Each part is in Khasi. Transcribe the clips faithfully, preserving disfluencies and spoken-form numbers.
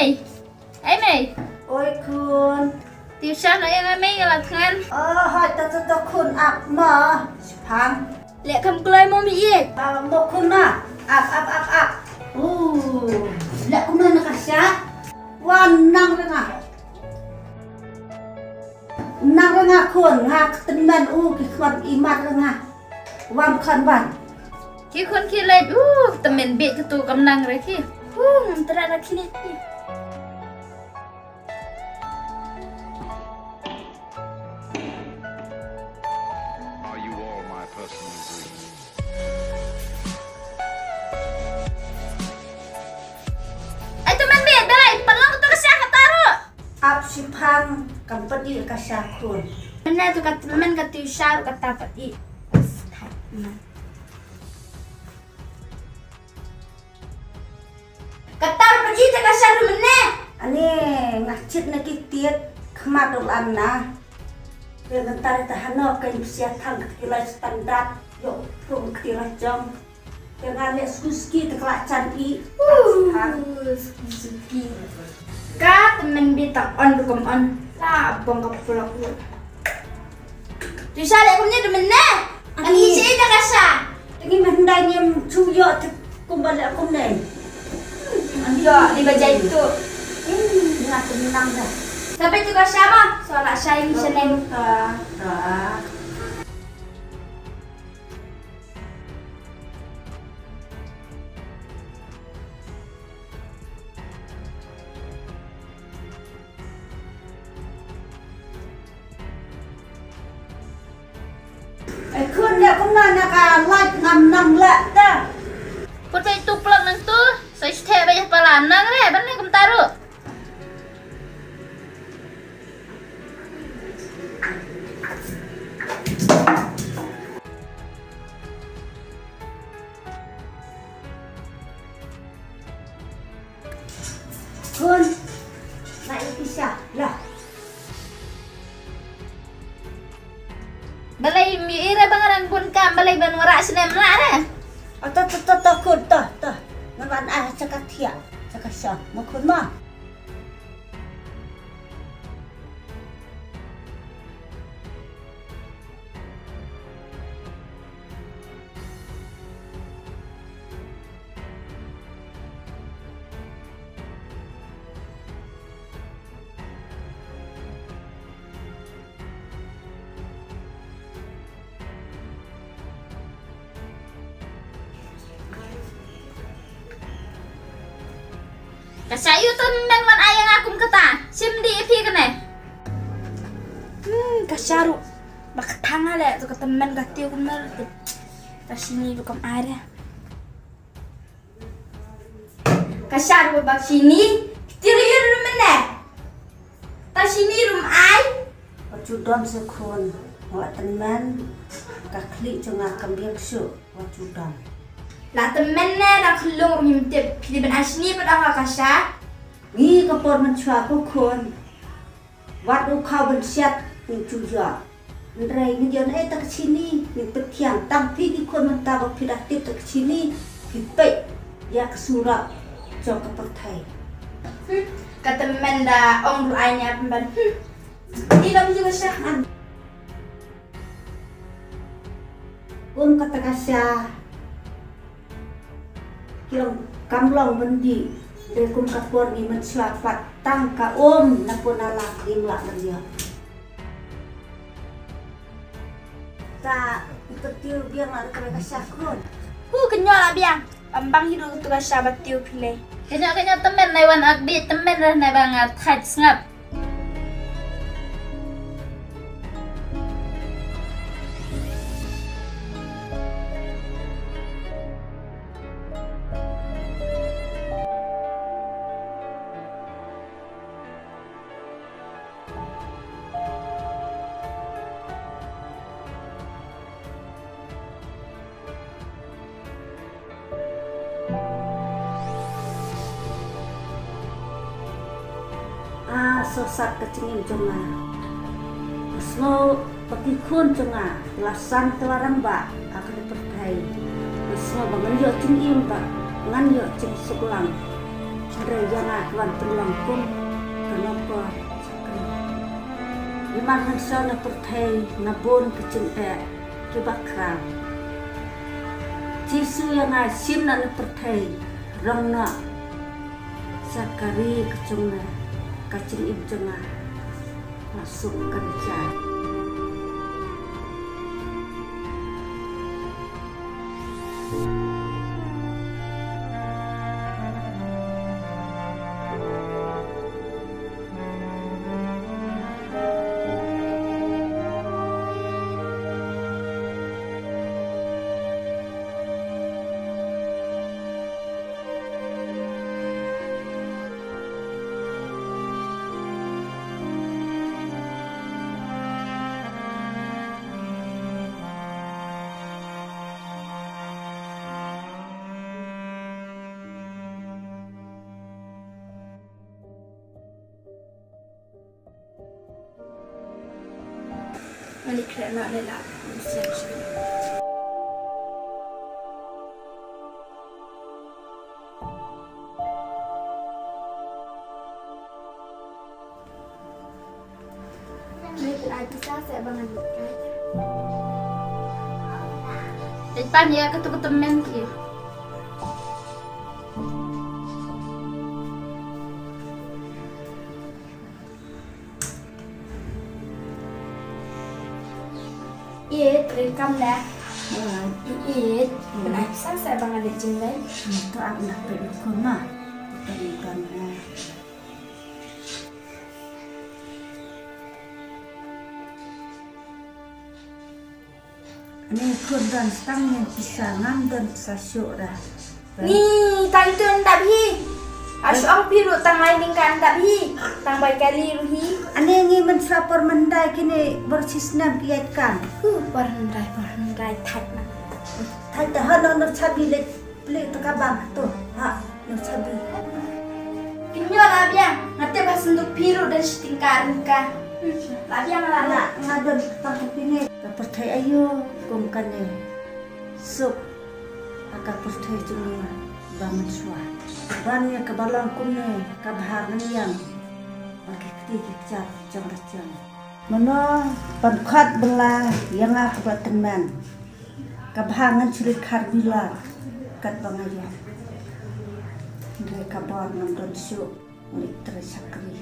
Ei, ei mei. Oi khun. Tuition ïa nga mei, nga la thngan. Oh, hoi, to to to khun, ap ma. Shipang. Leh kham kloi mo mei. Ah, mo khun ma. Ap ap ap ap. Uh, leh kumno na ka sha. Wan nang re nga. Nang re nga khun, nga ka tymmen u ki khmat i mat re nga. Wan khun wan. Ki khun ki leit u tymmen bit tu kam nang re ki. U ngam tra ra ki leit ki. Are you all my personal dreams? Ai tymmen bit, dai, palang tu ka sha ka taru. Ap shipang kam pati ka sha khun. Mynne tu ka tymmen ka tu sha ka ta pati. Ka tar pati ta ka sha tu mynne. Ani nga chit na ki tiet khmat ul an na. Te ngan tar ta hano ka in sia thang ka ki lai standard. Yo, pung ka ki lai jong. Te nga leh suki suki te ka la chan i. Uh, suki suki. Ka tymmen bit tang on rukom on. La bong ka pulak u. Tu sha leh kumne tu mynne. Ani si ta ka sha. Te ngi mynda ngim chu yo te kumba leh kumne. Yo, di ba jai tu. Nga tu nang da. Sampai tu ka sha ma. So la sha ini sha neng. Ah, ah. Ai khun da kumna na ka light ngam nang la ta. Put bai tu plak nang tu. Sai sthe bai pala nang re ban ne kum taru. Khun, na i pisa la. Balei mi ira bang rang bun kam balei ban wara snem la re. Ato to to to khun to to. Ngan ban ah chaka thia chaka sha ma khun ma. Ka sa ïu tymmen wan ai ïa nga kum kata. Sim dih ïa phi kane. Hmm, ka sa ruh. Ba ka thang ale tu ka tymmen ka tiu kumne ruh. Ta sini ruh kam ai re. Ka sa ruh ba sini. Tiu ïu ruh mynne. Ta sini rum ai. Wat ju don se khun. Wat tymmen. Ka khlieh jong nga kam biang shuh. Wat ju don. La tymmen ne la khlung rum tip. Phi dei ban ai sini pat ong ka sha. Ngi ka por mynshuwa ko khun. Wat u khaw ban siat ngi ju ïa. Hynrei ngi ïoh na ei ta ka sini ngi pyntiang tang phi ki khun mynta ba phi da tip ta ka sini phi peit ïa ka surok jong ka pyrthei. Hmm, ka tymmen da ong ruh ai nia pynban. Hmm. Ni lam ju ka sha. Kum kata ka sha. Ki long kam long byndi. Dei kum ka por ngi mynshuwa pat tang ka um na pun na la kim lah ban ïoh. Ta, ka tiu biang la ka ka sha khun. Hu ka nyo la biang. Am bang hi ruh tu ka sha ba tiu phi lei. Ka nyo ka nyo tymmen nai wan ak bi tymmen rah nai ba nga thait sngap. Ah, sosat ka jingim jong nga. Nga sngew ba ki khun jong nga la san te la rangbah ha kane ka pyrthei. Nga sngew ba ngan ïoh jingim ba ngan ïoh jingsuk lang. Hynrei ïa nga ki wan pynlong kum ka nongkor shakri. Namar ngan shong na pyrthei na bun ka jingeh kiba khraw. Jisu ïa nga shim na pyrthei, rong noh sha ka ri ka jong me, ka jingim jong nga. Nga suk ka jingim. Ani kre na le la. Ni phi ai pisa seh ba ngan buh kai. Dei pan ïa katu ka tymmen ki. Ïeit, ri kam leh. Ïeit, phi ai pisa seh ba ngan leit jingleit. To ap na phi kumno. To ri kam leh. Ani khun don stang ïa pisa, ngam don pisa shuh dah. Ni tang tu ndap hi. Ash ong phi ruh tang lai ning kan ndap hi. Tang bai kali ruh hi. Ani ngi mynshuwa por myndai kine bor shisnem ki ïaid kan. Huh, por myndai, por myndai thait na. Thait dah, ha, no, no, chabi leit. Plie te ka bam to, ha, ïa chabi. Kin ïoh la biang, nga tip ba senduk phi ruh don shi tyngka ryngka. La biang la la. Nga don tang phi ne. Ka pyrthei aïu kum kane. Suk ha ka pyrthei jong ngi ba mynshuwa. Ban ïa kaba long kumne ka bha ngan ïeng. Ba ki kti ki kjat jong la jong. Mano ban khot bylla ïa nga kaba tymmen. Ka bha ngan shu leit khar bylla katba nga ïoh. Hynrei ka bor ngam don shuh, ngi trei shakri.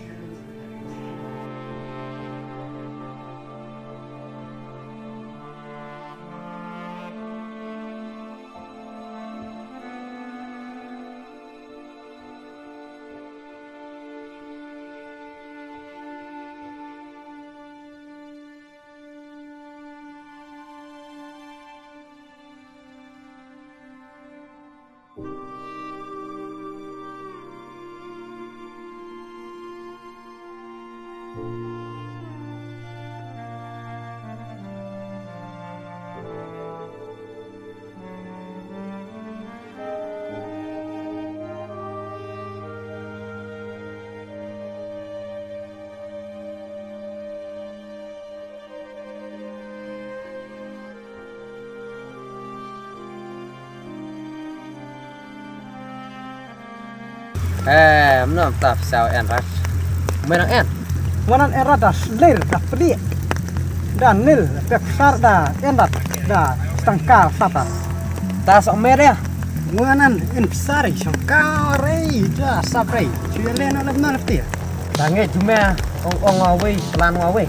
Eh, mano mynta phi saw en rat? Mano en? Mano en rat da slir da pli. Da nil pep sar da en rat da stangkar satar. Ta sok mer ya? Mano en psar sangkar da saprei. Chule no lep no lep tia. Ta nge jume ong ong awei plan awei.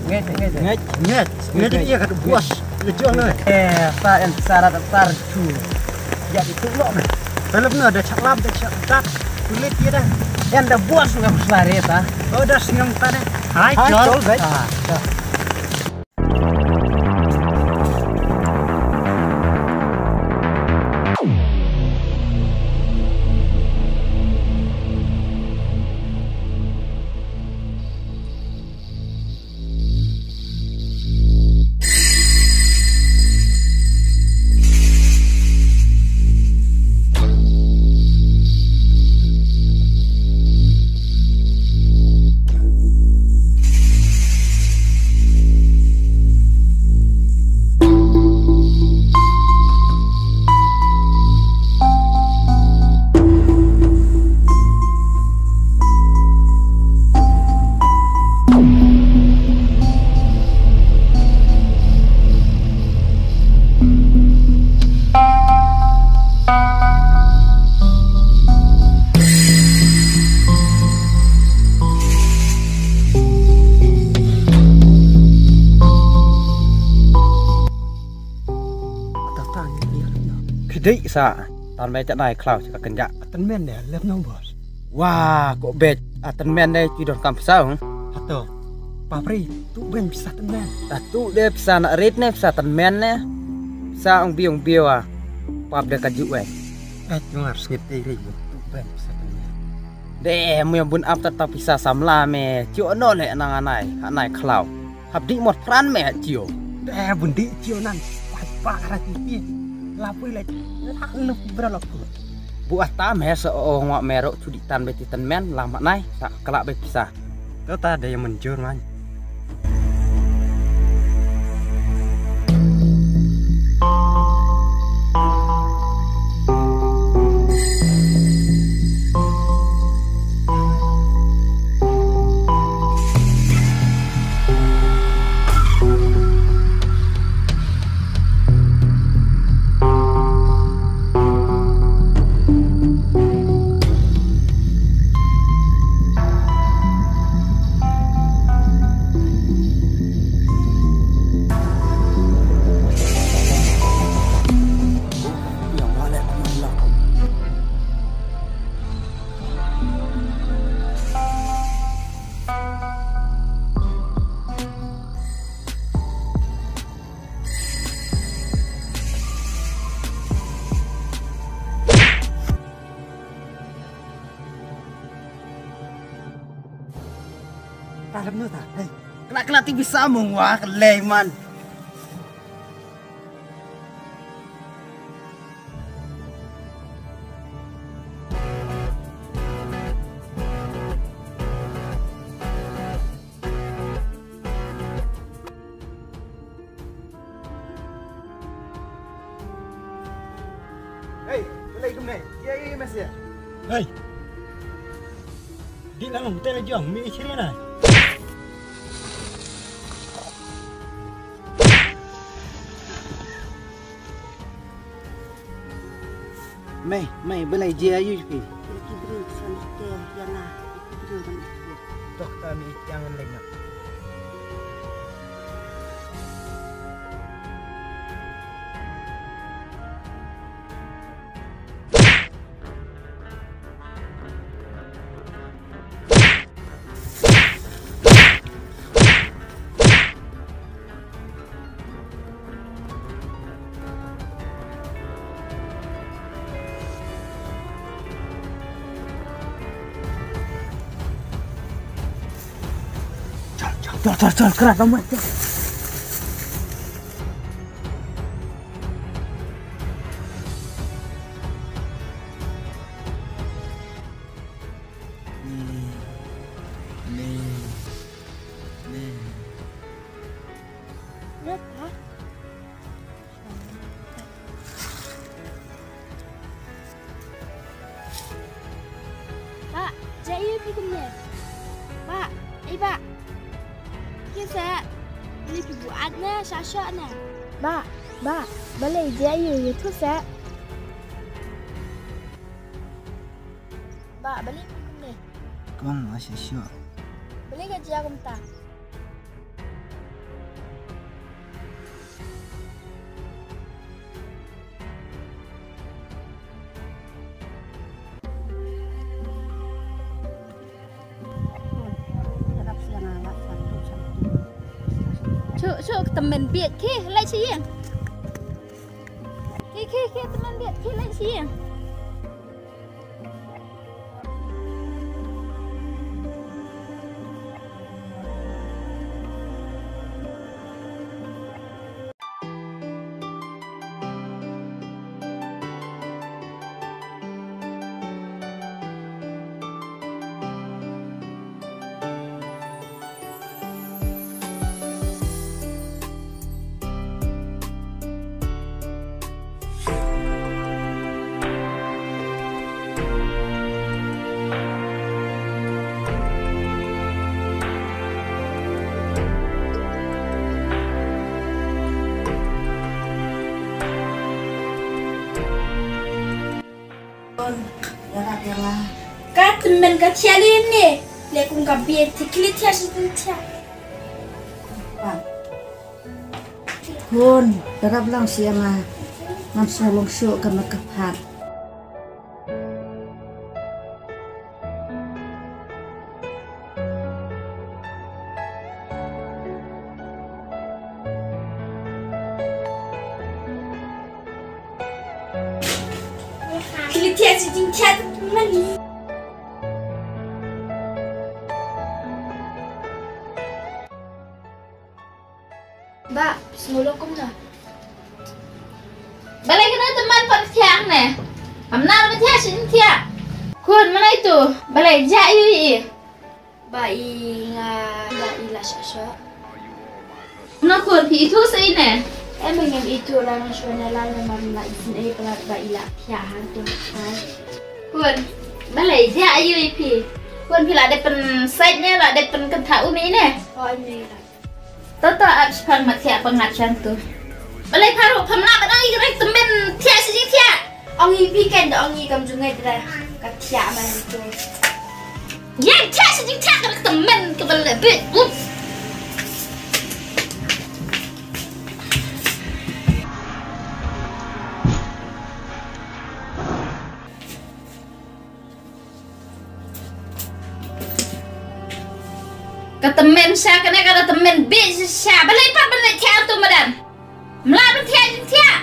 Nge nge nge. Nge nge. Nge jadi ya kat buas. Nge jong nge. Eh, ta en psar da tar. Chu. Ya di tu lo na. Belum na da chak lap da chak dat. Kulit dia dah. Yang da buas ngam selari ta. Oh, da singam ta deh. Hai, hai, chol. Chol, baik. Ah, dah. Dei sa. Tan me ta nai khlaw ka kynja. Tynmen ne lem nong boss. Wa ko bet a tynmen ne ki don kam pisa. Hato. Papri tu ben pisa tynmen. Ta tu de pisa na rit ne pisa tynmen ne. Pisa ong bi ong bi wa. Pap de ka ju we. Eh ngar sngit te ri tu ben pisa tynmen. De mu yang bun ap ta pisa samla me. Chu no le nang anai anai khlaw. Hap dih mot pran me ha cio. Eh bun dih cio nan. Pai pa kara ti ti. Lapui le lak lup bra lak tu. Bu ah tam he sa o ngwa mero chu dih tan be ti tan men lam ha nai sa kala be pisa. To ta de yang menjur man. Talem nu ta. Hey. Kena kena ti bisa mengwa kelai man. Hey, boleh gum ne? Ya, ya, ya, Mas ya. Hey. Di lang te le jong mi chiri na. Mei, mei, balei jia yu pi. Ki bri san te yana. Ki bri ban. Doktor ni jangan lengah. Chal, chal, chal, chal, chal, kerat amat. Ba, jia yu phi kumne. Ba, ei ba. Ki se, li phi buat ne, sha sha ne. Ba, ba, balei jia yu yu tu se. Ba, balei phi kumne. Kong, a sha sha. Balei ka jia kumta. Shu, shu, temen biet ki, lai shi yin. Ki, ki, ki, temen biet ki, lai shi yin. Ka tymmen ka chiali ne. Le kum ka bia tikli tia shi tia. Hun, darap lang siang ah. Ngam sngewlong shuh ka met ka phad. Ki la thiah shi jingthiah ka tymmen. Bah, sngewlong kumno? Balei kane ka tymmen pat thiah ne? Kam nar ba thiah shi jingthiah. Khun, mynta ito, balei jia ïa i? Ba i nga, ba i la shah shah. Na khun, phi ithuh sa i ne? Em, ngam ithuh la, nga shu wan la, la mam la isynei palat ba i la thiah hangto. Khun, balei jia ïa i phi? Khun, phi la dep pynsait ne, la dep pynkyntha u mei ne? Oh, em, em. To to, ap shipang ma thiah pyngngad shanto. Balei pha ruh pham lah ba dang i rek tymmen thiah shi jingthiah. Ong i phi ken da ong i kam ju ngeit re ka thiah ma hangto. Ïa thiah shi jingthiah ka rek tymmen ka balei bit. Up. Ka tymmen sha kane ka da tymmen bieit sha. Balei pat ban leit thiah tu madan? Mla ban thiah jingthiah.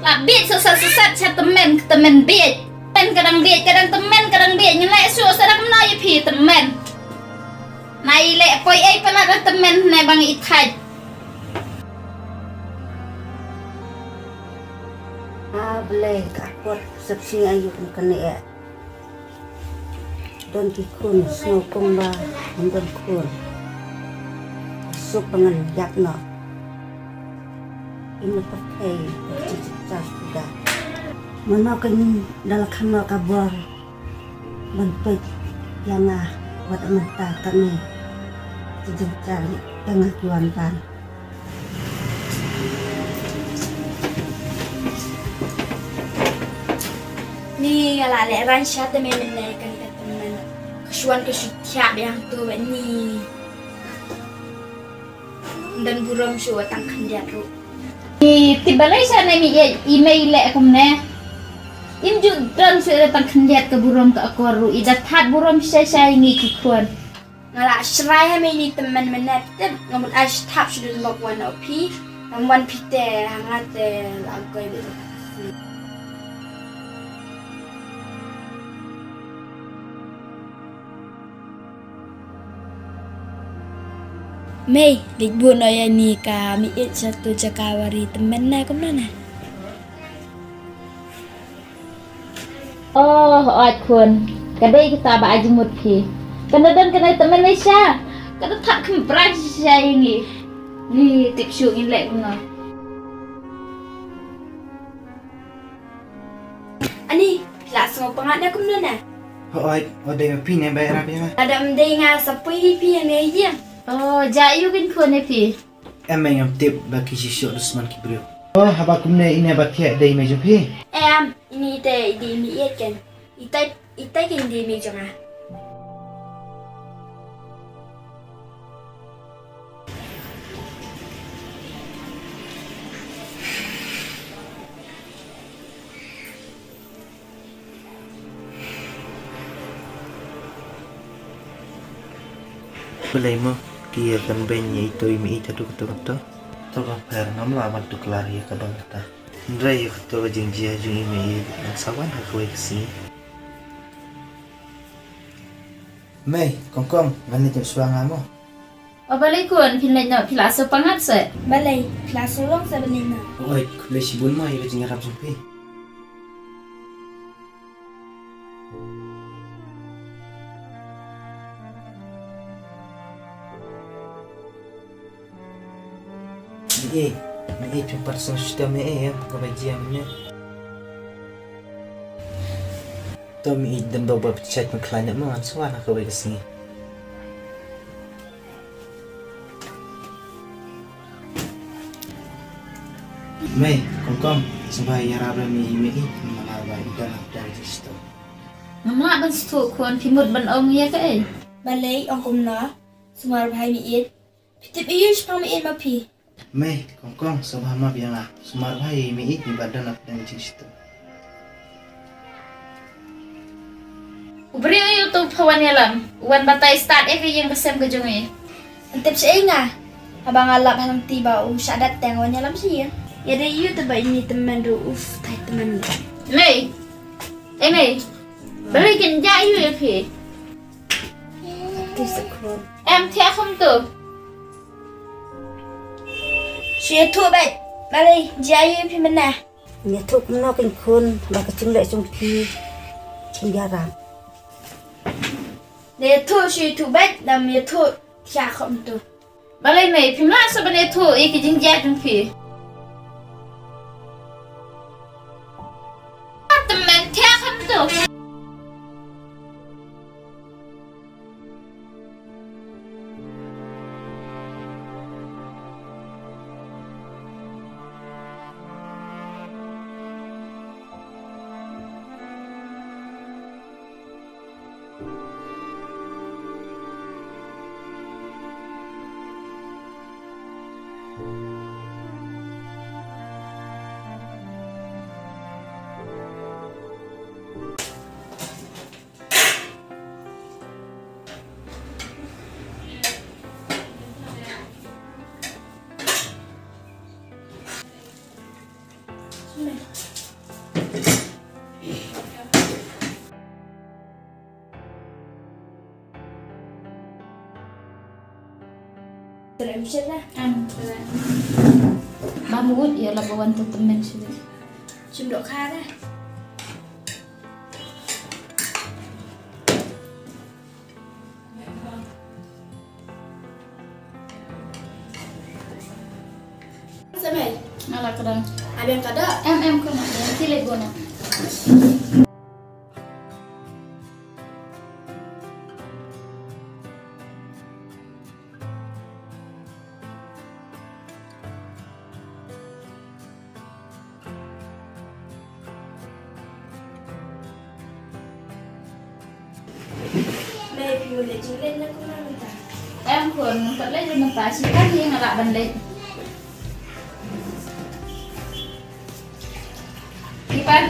La bieit sasat sasat sha tymmen, ka tymmen bieit. Tymmen ka dang bieit, ka dang tymmen ka dang bieit. Ngin leh shuh sa dang mno ïa phi tymmen. Nai leh poi ei palat da tymmen ne bang i thait. A Blei ka kot sep sing ayu kane e. Don ki khun sngew kumba ngam don khun. Suk ba ngan ïap noh. Im na pyrthei ka jingchas kuda. Mano kan da la kham noh ka bor ban peit ïa nga wat mynta kane. Ka jingchas ïa nga ki wan ban. Ni nga la leh rang sha te me mynne kan ka tymmen. Ka shuwan ka shu thiah biang tu ba ni. Ym don burom shuh tang khyndiat ruh. Ni tip balei sha ne mi ïa i mei leh kumne. Im ju don shuh tang khyndiat ka burom ka akor ruh i da that burom shai shai ngi ki khun. Nga la shrai ha me ini tymmen mynne tip nga mut ai sthap shu dun bok wan o phi. Ngam wan phi te ha nga te la goi bit. Mei, leit bun o ïa ini ka mi it sha tu jaka wari tymmen na kumno na. Oh, ot khun. Ka dei kita ba ai jingmut phi. Kan da don kane tymmen ne sha. Kan da thap kham prai sha ïa ngi. Ni tip shu ngin leh kumno. Ani, la sngew pyngat ne kumno ne? Ot, ot dei ma phi ne ba ïarap ïa nga. Adam dei nga sa poi hi phi ne ïa. Oh, ja ïu kin khun ne phi. Em, ngam tip ba ki shisha dusman ki briew. Oh, haba kumne ine ba thiah dei mei jong phi? Em, ini te i dei mei ïeit ken. Itai, itai ken dei mei jong nga. Balei mo ki ïa kan beiñ ïa ito i mei ito kato kato kato. To ba pher ngam lah ban tuklar ïa ka dong kata. Hynrei ïa kato ka jingjia jong i mei i ngan sa wan ha kawei ka sngi. Mei, kong kong, ngan leit shuwa nga mo. O balei khun, phin leit noh, phi la sngewpyngngad se? Balei, phi la sngewlong se balei noh? Oi, khublei shibun mo ïa ka jingïarap jong phi. Mei, mei, phi pat sngewsih mei, em, kaba jia mynne. To mei, dang ba ba pynshait pynkhlan ïa mo, ngan sa wan ha kawei ka sngi. Mei, kong kong, sngewbha ïarap ïa mei, mei, namar ba i dang hap dang jingshitom. Ngam lah ban sngewthuh khun, phi mut ban ong ïa kaei? Balei ong kumno? Sumar bha mei. Phi tip ïa u shaphang mei ma phi? Mei, kong kong, sngewbha map ïa nga. Sumar bha ïa i mei i, ngi ba don hapdeng jingshitom. U briew aïu uto u pha wan ïalam, u wan batai stad ïa ka ïing ka sem ka jong i. Tip sha i nga. Haba nga lap ha lynti ba u shah dat te nga wan ïalam sha ïing. Ïa dei aïu te ba i mei tymmen ruh u phai tymmen. Mei. Eh mei. Balei kin jia aïu ïa phi? Em thiah khum tu. Shu ïathuh beit. Balei jia aïu ïa phi mynne? Ïathuh kumno kein khun ba ka jingleh jong phi kim ïarap. Ïathuh shu ïathuh beit, dang ïathuh thiah khum tu. Balei mei, phim lah sa ban ïathuh ïa ki jingjia jong phi? Tymmen thiah khum tu. Em, shet la. Em, shet la. Ba mut ïa la ba wan tu tymmen shet. Shim dohkha da. Samai. Ala kadang. Abang kada. Em, em, kena. Yang kilik guna. Mei, phi leit jingleit na kumno mynta? Em khun, ngam pat leit ruh mynta, shi kan hi nga lah ban leit. Ipan.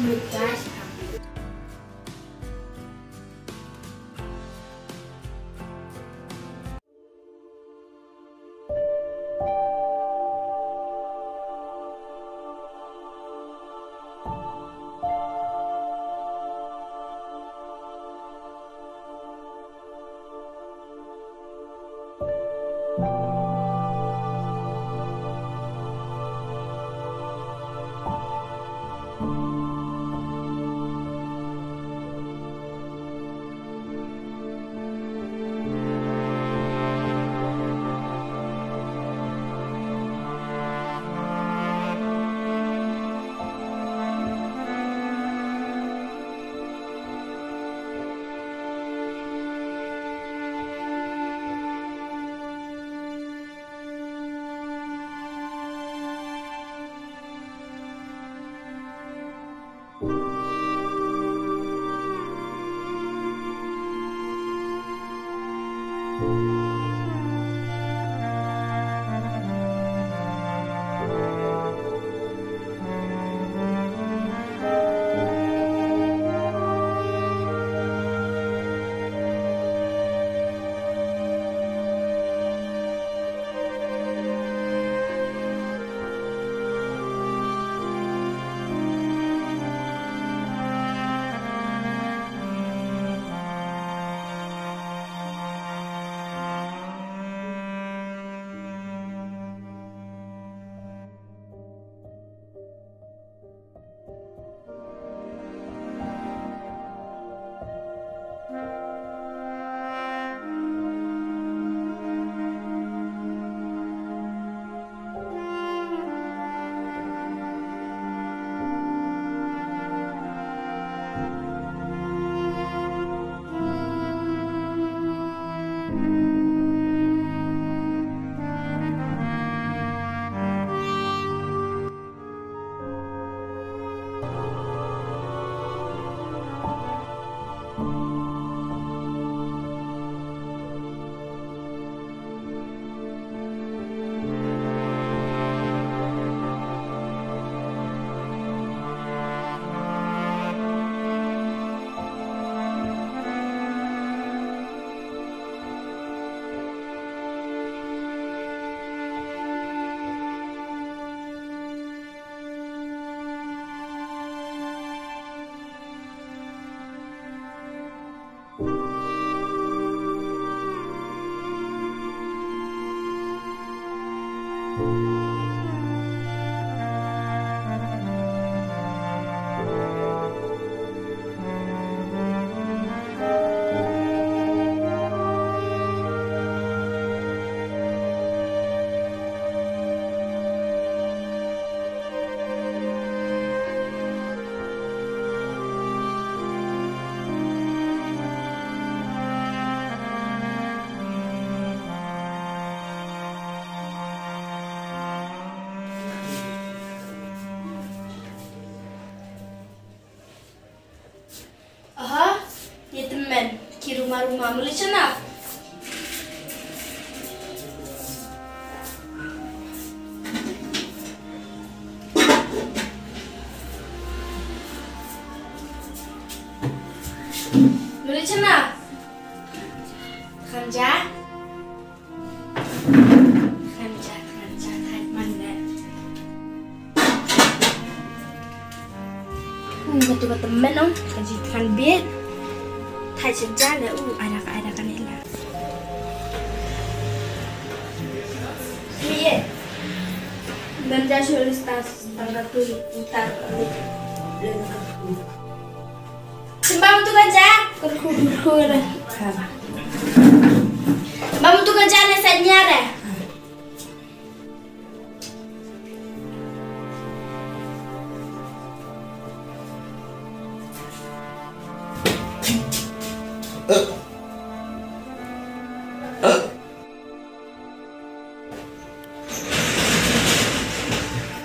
Mynta. Aha, ïa tymmen ki ruma ruma muli chana. Muli chana. Kham ja. Kham ja, kham ja, thait man le. Hmm, katu ka tymmen ong, ka ji than bit. Thait sha ja le, u, ai da ka, ai da ka ni la. Ni ye. Ban ja shu le star, star ka tu, star ka tu. Sembang tu kan ja? Kurkur, kurkur. Bang tu kan ja na sanya re.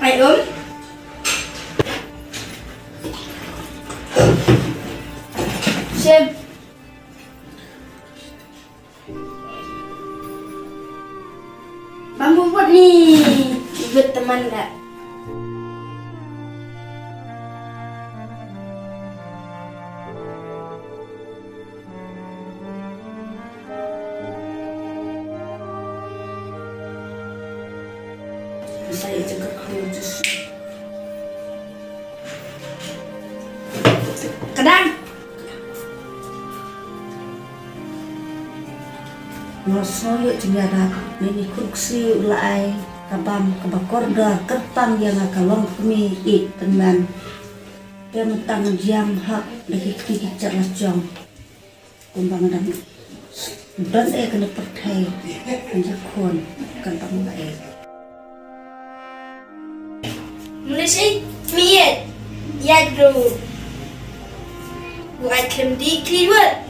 Ai um. Shem. Bang bubut ni. Ibut teman dah. Kadang. Nga sngew ïoh jingïarap, mynne i khun ksiew u la ai ka bam kaba kordor kyrpang ïa nga ka long kmie i tymmen. Te mynta ngan jam hok da ki kti ki kjat la jong. Kumba nga dang don eh kane pyrthei, nga khun kan tang ba eh. Mula shi miet yadro. Bu ai klem di kliwat.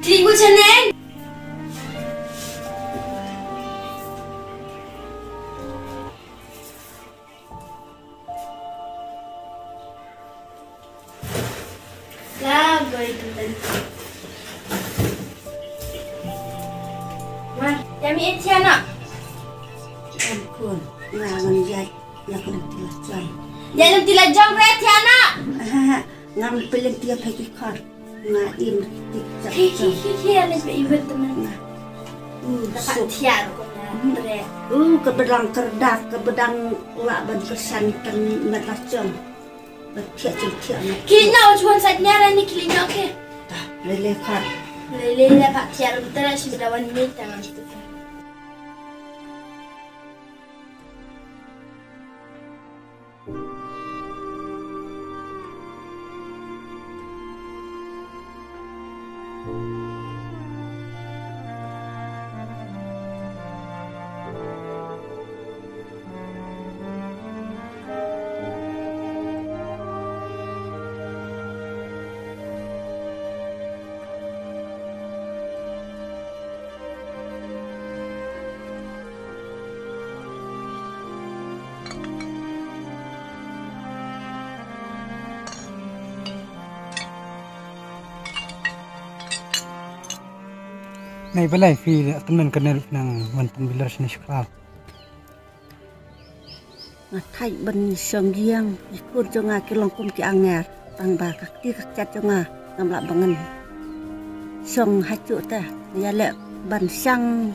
Kliwat sana. La goi tenten. Wan, ïa mi Etiana. Ampun, nga ngan jai ïa ka lem tila jong. Ïa lem tila jong re Etiana. Aha, ngam pelin tia pagi kar. Nga im tik cak. Hi hi hi hi, ane ba iwet teman. Nga. Uh, dapat tiar ko na tre. Uh, ka bedang kerdak, ka bedang la ban kesan ten met lacong. Ba tiak cing tiak met. Kili na ujuan sat nyara ni kili na oke. Tah, lele kar. Lele le pak tiar untara si bedawan ni tangan tu. Nai balai phi da temen kane ruh nang wan tang bilor sini shukla. Nga thait ban shong ïing, i kur jong nga ki long kum ki anger, tang ba ka kti ka kjat jong nga ngam lah ba ngan shong hajuh te, ïa leh ban shang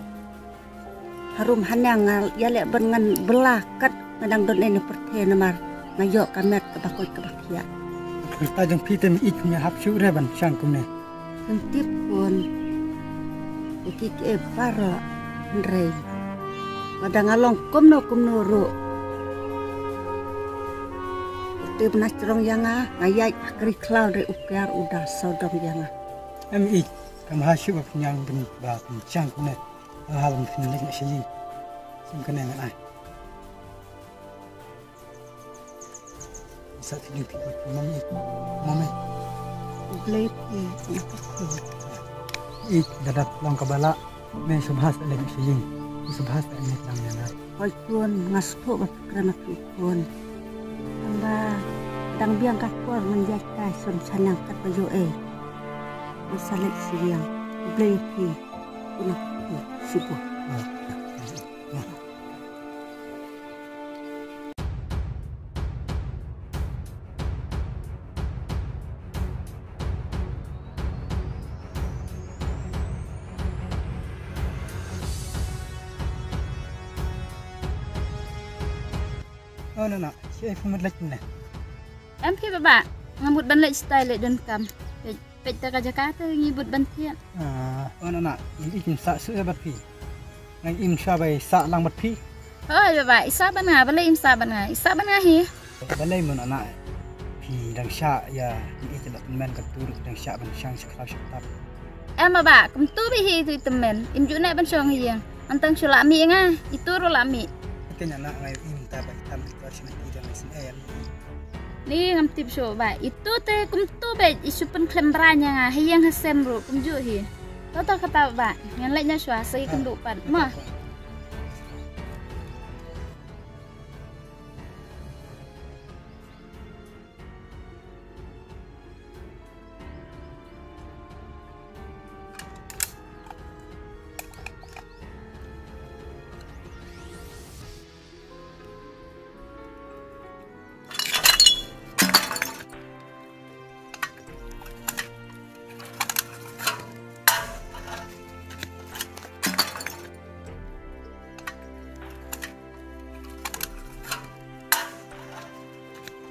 harum haneng, nga ïa leh ban ngan bylla kat nga dang don ïa ne pyrthei namar nga ïoh ka met kaba koit kaba khiah. Rta jong phi te, me ïeit, phi ïa hap shuh re ban shang kumne. Ngam tip khun. Ïa ki ki e baroh hynrei lada nga long kumno kumno ruh, te bna strong ïa nga, nga ïaid ha kri khlaw re u kiar u da sawdong ïa nga. Em ïeit, kam ha shuh ba pynïang ban ba pynshang kumne. Hal ban pynleit na sha ïing. Sim kane ngan ai. Sa ti ding ti ba mami. Mami. Blei ti na ka khun. Ïeit, da dap long kaba lah. Me sngewbha sa leit na sha ïing. Sngewbha sa leit lang ïa nga. Hoi khun, nga sngewbha ba kren na ka khun. Tang ba dang biang ka por ngan ïaid kai sum shanang kat ba ïoh ei. Ngan sa leit sha ïing. Blei ti. Una ku sibu. Oh, nana, shi ai phi mut leit ne? Em phi baba, nga mut ban leit stai leit don kam. Peit, peit ta ka jaka te ngi mut ban thied. Ah, oh, nana, ïeit, ïeit, im sah shuh bad phi. Nga im shuwa ba i sah lang bad phi. Hoi baba, i sah bad nga, balei im sah bad nga, i sah bad nga hi. Balei mo nana, phi dang shah ïa i te la tymmen, ka tur dang shah ban shang sha khlaw sha ktap. Em baba, kumtu beit hi tu i tymmen, im ju neh ban shong ha ïing. Hangtang shu lah mih nga, itu ruh lah mih. Te nana, nga im ta ba i tam i kor sha ngan i dang i sngewsih. Ni ngam tip shuh ba itu te kumtu beit i shu pynkhlem bra ïa nga ha ïing ha sem ruh kumjuh hi. To to kata ba ngan leit noh shuwa sa ïakynduh pat mo.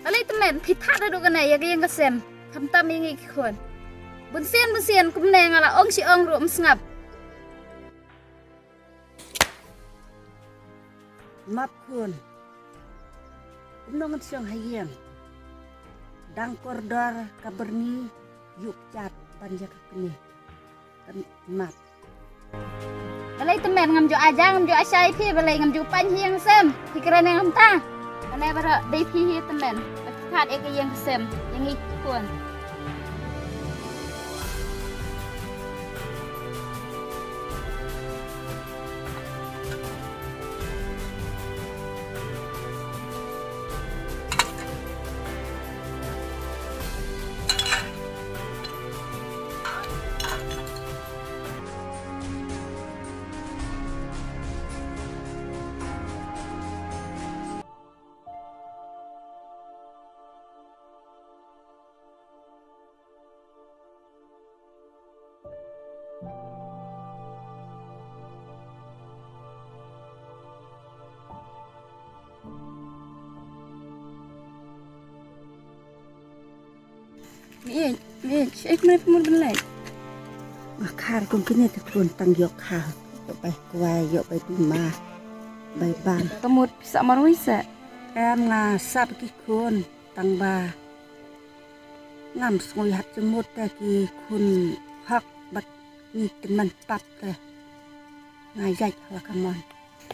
Balei tymmen, phi thad haduh kane ïa ka ïing ka sem, khamtam ïa ngi ki khun. Bun sien bun sien kumne nga la ong shi ong ruh ym sngap. Map khun. Kumno ngan shong ha ïing. Dang kordor ka byrni, ïuh kjat ban ïa ka kmie. Kan map. Balei tymmen ngam ju aja, ngam ju ashai phi, balei ngam ju pan hi ïing sem. Phi kren ïa ngam ta. Kane baroh dei phi hi tymmen. Ba phi thad ïa ka ïing ka sem ïa ngi ki khun. Mei, mei, shaei kumne phi mut ban leit? Nga khar kum kine te khun tang ïoh kha. Ïoh bai kwai, ïoh bai bima, bai bam. Te mut phi sah marwei seh? Em, nga sah bad ki khun tang ba ngam sngew ïahap jingmut te ki khun hok bad ngi tymmen pap te. Nga ïaid ha la ka mon.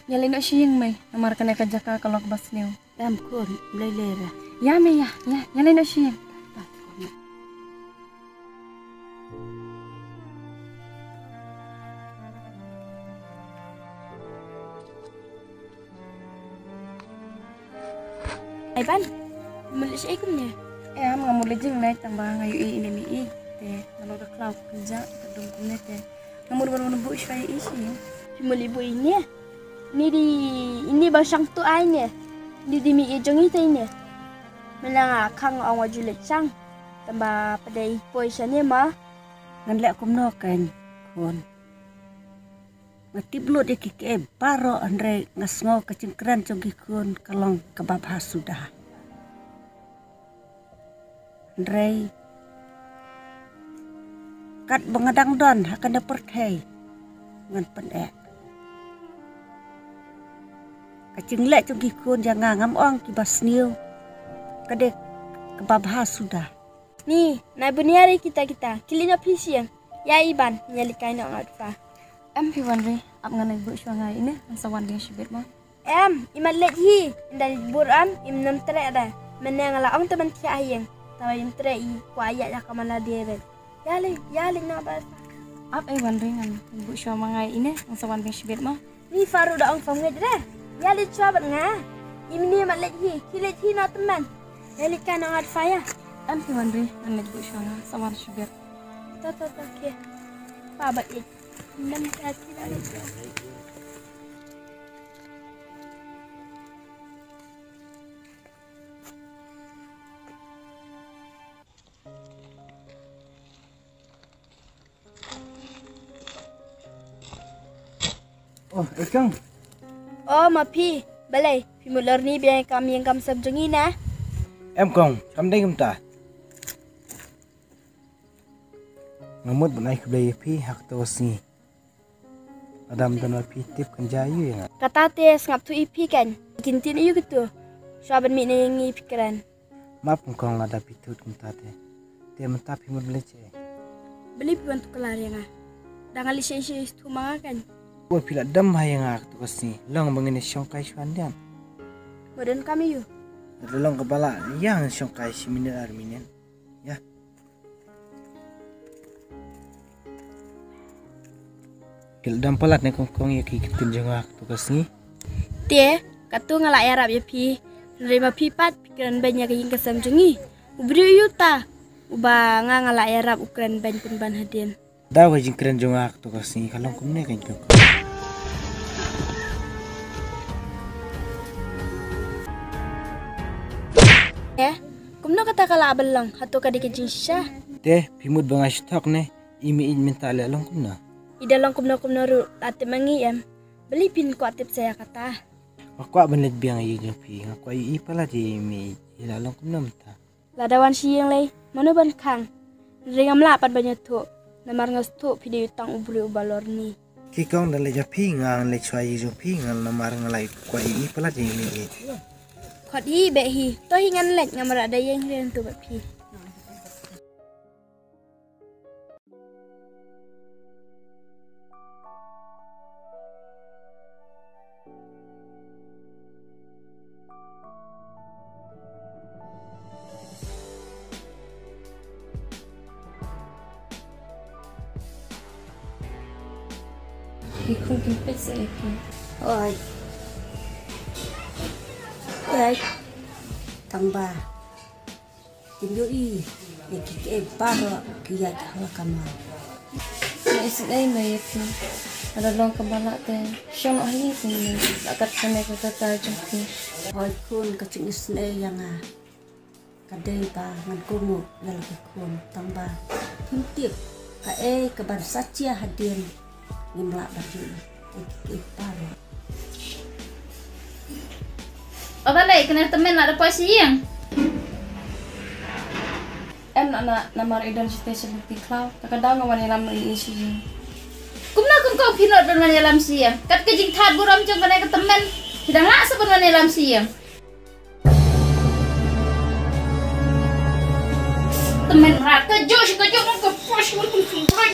Ïa leit noh sha ïing mei, namar kane ka jaka ka long kaba sniew. Em khun, Blei leh re. Ïa mei ïa, ïa, ïa leit noh sha ïing. Ai Ban, mut leit shaei kumne? Em, nga mut leit jingleit tang ba nga ïohi ine mei. Te nga la da khlaw kynjah ka dum kumne te. Nga mut ban wan buh shuwa ïa i shi. Phi mut leit buh ine? Ine dei ine ba shang tu ai ne. Ine dei mei jong i te ine. Mynta nga khang ong wa ju leit shang. Tang ba pat dei poi shane ma. Ngan leh kumno kein khun. Nga tip lut ïa ki kiei baroh hynrei nga sngew ka jingkren jong ki khun ka long kaba bha suda. Hynrei katba nga dang don ha kane pyrthei, ngan pyneh. Ka jingleh jong ki khun jong nga, ngam ong kiba sniew, ka dei kaba bha suda. Ni, nai bun ïa ri kita kita, ki leit noh phi sha ïing. Ïa i Ban, ïa leit kai noh nga dpa. Em phi Wanri, ap ngan leit buh shuwa nga ine, ngan sa wan biang shibit mo. Em, i mat leit hi, ynda leit buh am, im nym treh da. Mynne nga la ong te ban thiah ha ïing. Tawa im treh i, kwah ïa ïa ka man la die ret. Ïa leit, ïa leit noh ba. Ap ei Wanri, ngan buh shuwa ma nga ine, ngan sa wan biang shibit mo. Ni Faru da ong pam ngeit re. Ïa leit shuwa bad nga. Im ni mat leit hi, ki leit hi noh tymmen. Ïa leit kai noh nga dpa ïa. Em phi Wanri, ngan leit buh shuwa nga, sa wan shibit. To to to, okay. Pa bad leit. Nym ka ki la leit. Oh, eh kong. Oh, ma phi, balei phi mut lorni biang kam ïeng kam sem jong ngi na? Em kong, kam dei kumta. Nga mut ban ai khublei ïa phi ha kato ka sngi. Lada ym don ma phi tip kan jia aïu ïa nga. Kata te sngap thuh ïa phi kan. Kin tin aïu kito. Shuwa ban mih na ïing ngi phi kren. Map kong, lada phi thut kumta te. Te mynta phi mut ban leit shaei? Balei phi wan tu klar ïa nga? Da nga leit shaei shaei shuh ma nga kan. Ba phi la dam ha ïa nga kato ka sngi. Long ba ngin ïa shongkai shuwa hyndiat. Ba don kam aïu? Lada long kaba lah ïa ngin shongkai shi minit ar minit. Ïa. Ki la dam palat ne kong kong ïa ki ktien jong nga kato ka sngi. Te, kato nga la ïarap ïa phi. Hynrei ma phi pat phi kren beiñ ïa ka ïing ka sem jong ngi. U briew uta uba nga nga la ïarap u kren beiñ pynban hadien. Da ka jingkren jong nga kato ka sngi ka long kumne kong kong. Eh, kumno kata ka lah ban long, hato ka dei ka jingshisha? Te, phi mut ba nga shu thok ne, i mei ïeit mynta leh long kumno? I da long kumno kumno ruh la tip ma ngi em. Balei phin kwah tip sa ïa kata? Nga kwah ban leit biang ïa i jong phi, nga kwah ïohi palat ïa i mei ïeit, i la long kumno mynta. Lada wan sha ïing lei, mano ban khang? Hynrei ngam lah pat ban ïathuh, namar nga sngewthuh phi dei tang u briew uba lorni. Ki kong, da leit ïa phi, ngan leit shuwa ïa i jong phi, nga namar nga la kwah ïohi palat ïa i mei ïeit. Khot hi, beh hi, to hi ngan leit, ngam lah da ïeng hynrei tu bad phi. Ki khun kim peit sa ïa phi. Oi. Oi. Tang ba. Kin ïohi ïa ki, kiei baroh ki ïaid ha la ka maw. Nga isynei mei ïa phi. Lada long kumba lah te shong noh hi te, la kat kane ka kata jong phi. Hooid khun, ka jingisynei ïa nga ka dei ba ngan kohnguh ïa la ki khun, tang ba phim tip kaei kaban sa jia hadien. Ngim lah ban ïohi ïa ki, ïa ki baroh. O balei kane ka tymmen la da poi sha ïing? Em, na, na, namar i don shatei sha lynti khlaw. Te ka daw nga wan ïalam ïa i sha ïing. Kumno kum kong phi nud ban wan ïalam sha ïing? Kat ka jingthad burom jong kane ka tymmen, phi dang lah sa ban wan ïalam sha ïing. Tymmen mrad, kajuh shi kajuh, ka poi shi kum kum bai.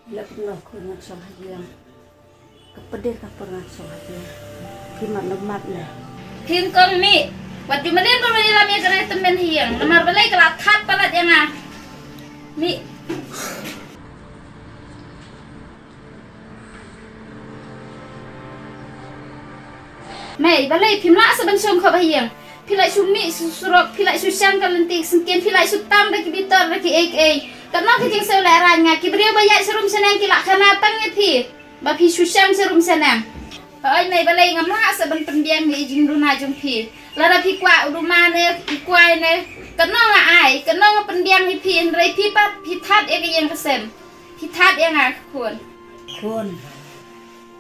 Lep noh khun, ngan shong ha ïing. Ka pdeng ka por ngan shong ha ïing. Phi mat ne ym mat ne? Phi kong mih. Wat ju mlien ba mlien lam ïa kane tymmen ha ïing. Namar balei ka la thad palat ïa nga. Mih. Mei, balei phim lah sa ban shong khop ha ïing? Phi lah shu mih shu surok, phi lah shu shang ka lynti syngkien, phi lah shu tam da ki bitor da kiei kiei. Katno ka jingsngewlehraiñ nga, ki briew ba ïaid sharum shaneng ki la khana tang ïa phi ba phi shu shang sharum shaneng. Hooid mei, balei ngam lah sa ban pynbiang ïa i jingduna jong phi? Lada phi kwah u duma ne i kwai ne, katno nga ai, katno nga pynbiang ïa phi, hynrei phi pat phi thad ïa ka ïing ka sem. Phi thad ïa nga khun. Khun.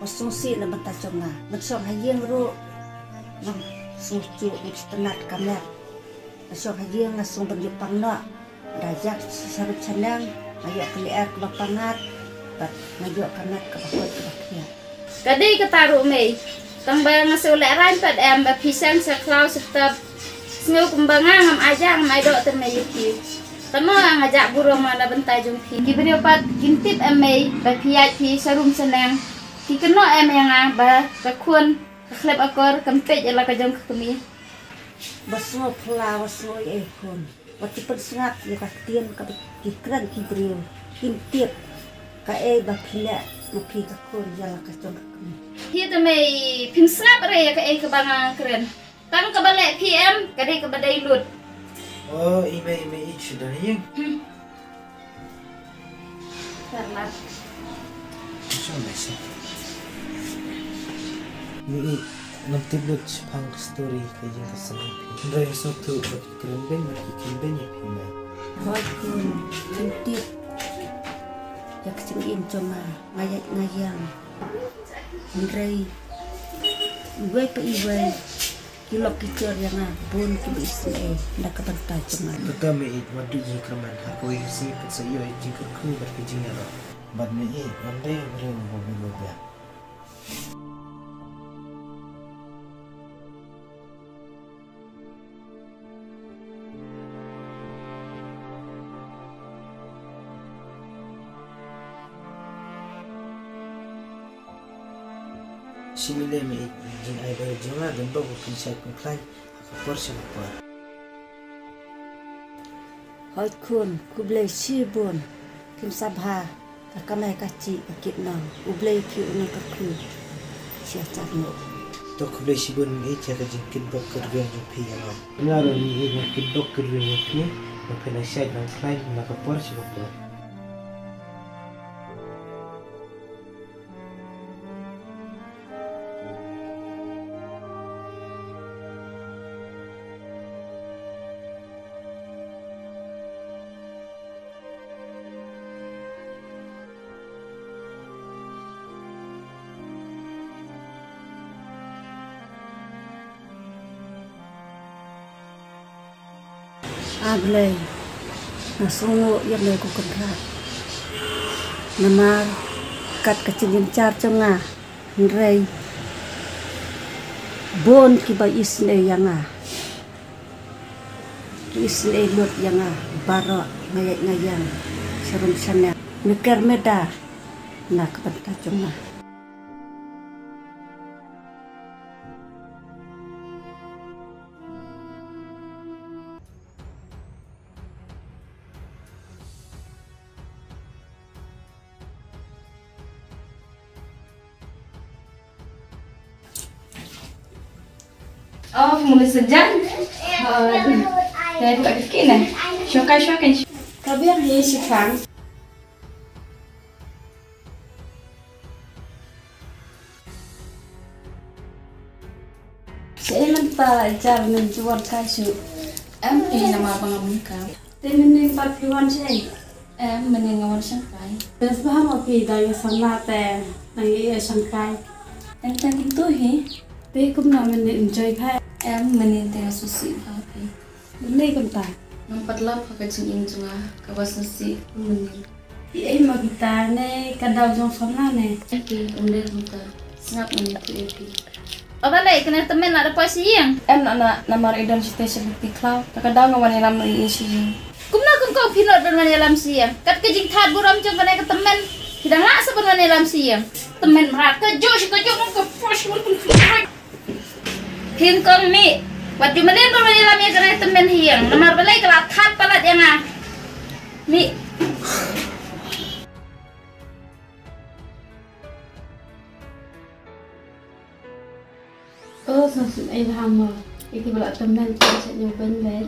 Wat sngewsih na bynta jong nga. Ngan shong ha ïing ruh Nang sngewthuh nang sngewtynnat ka met. Nga shong ha ïing nga sngew ban ïoh pang noh. Da ïap sha rup sha neng, nga ïoh ka lyer kaba pangat, bad nga ïoh ka met kaba khuid kaba khiah. Ka dei kata ruh mei. Tang ba nga shu lehrain pat em ba phi seng sha khlaw sha ktep. Sngew kumba nga ngam ai ja ngam ai doh te mei ïa phi. Tang ma nga jah burom nga na bynta jong phi. Ki briew pat kin tip em mei ba phi ïaid phi sha rum sha neng. Ki kynnoh em ïa nga ba ka khun ka khlem akor kam peit ïa la ka jong ka kmie. Ba sngew phylla, ba sngew ei ei khun. Wat ki pynsngap ïa ka ktien kaba ki kren ki briew. Kin tip kaei ba phi leh ma phi ka khun ïa la ka jong ka kmie. Phi te mei phim sngap re ïa kaei kaba nga kren. Tang kaba leh phi em ka dei kaba dei lut. Oh, i mei, i mei, i shu don ïing. Hmm. Karmat. Shu mei shu. Mei, i ngam tip lut shaphang ka story ka ïing ka sem phi. Hynrei nga sngewthuh ba ki kren beiñ, ba ki kren beiñ ïa phi mei. Hooid khun, kin tip ïa ka jingim jong nga, nga ïaid nga ïeng. Hynrei iwei pa iwei ki lok ki jor ïa nga, bun kiba isynei na ka bynta jong nga. Tata mei, wat duh jingkyrmen, ha kawei ka sngi phin sa ïoh ïa ka jingkyrkhu bad ka jingïaroh. Bad mei, ym dei u briew uba biang. Shim ïa lade mei, jingaiei jong nga don bok ba phin shait phin khlaiñ ha ka por sha ka por. Hooid khun, khublei shibun. Phim sa bha ka kamai ka jingkit nong. U Blei phi un nang kyrkhu sha ka jingmut. To khublei shibun mei ïa ka jingkit bok kyrwiang jong phi ïa nga. Nga ruh mei nga kit bok kyrwiang ïa phi ba phin nang shait nang khlaiñ na ka por sha ka por. A Blei, nga sngewnguh ïa me ko Kynrad. Namar kat ka jingïaid jong nga, hynrei bun kiba isynei ïa nga. Ki isynei lut ïa nga baroh, nga ïaid nga ïeng sha rum sha neng. Me ker me da na ka bynta jong nga. Oh, mula sejam. Oh, dari tak kena. Shokai, shokai. Ka biang hi shipang. Shaei mynta la jar mynjuan kai shu. Em, phi namar ba ngam wan kam. Te mynnin pat phi wan shaei? Em, mynnin nga wan shangkai. Te sbha ma phi da ïa samla te nang ïa shangkai. Em, tang kito hi. Te kumno mynnin enjoy khai? Em, mynnin te nga sngewsih bha phi. Balei kumta? Ngam pat lap ha ka jingim jong nga kaba sngewsih mynnin. Ïa ei ma kita ne ka daw jong samla ne. Ïa ki um dei kumta. Sngap ngan ïathuh ïa phi. O balei kane tymmen la da poi sha ïing? Em na na namar i don shitei sha bynta khlaw. Te ka daw nga wan ïalam ïa i sha ïing. Kumno kong kong phi nud ban wan ïalam sha ïing? Kat ka jingthad burom jong kane ka tymmen. Phi dang lah sa ban wan ïalam sha ïing. Tymmen mrad ka juh sha ka juh ka poi sha ka juh. Phi kong mih, wat ju mynnin ba wan ïalam ïa kane tymmen ha ïing, namar balei ka la thad palat ïa nga. Mih. Oh, sa sum ei bha mo. Ïa kiba la tymmen ki sa ñiew beiñ lei.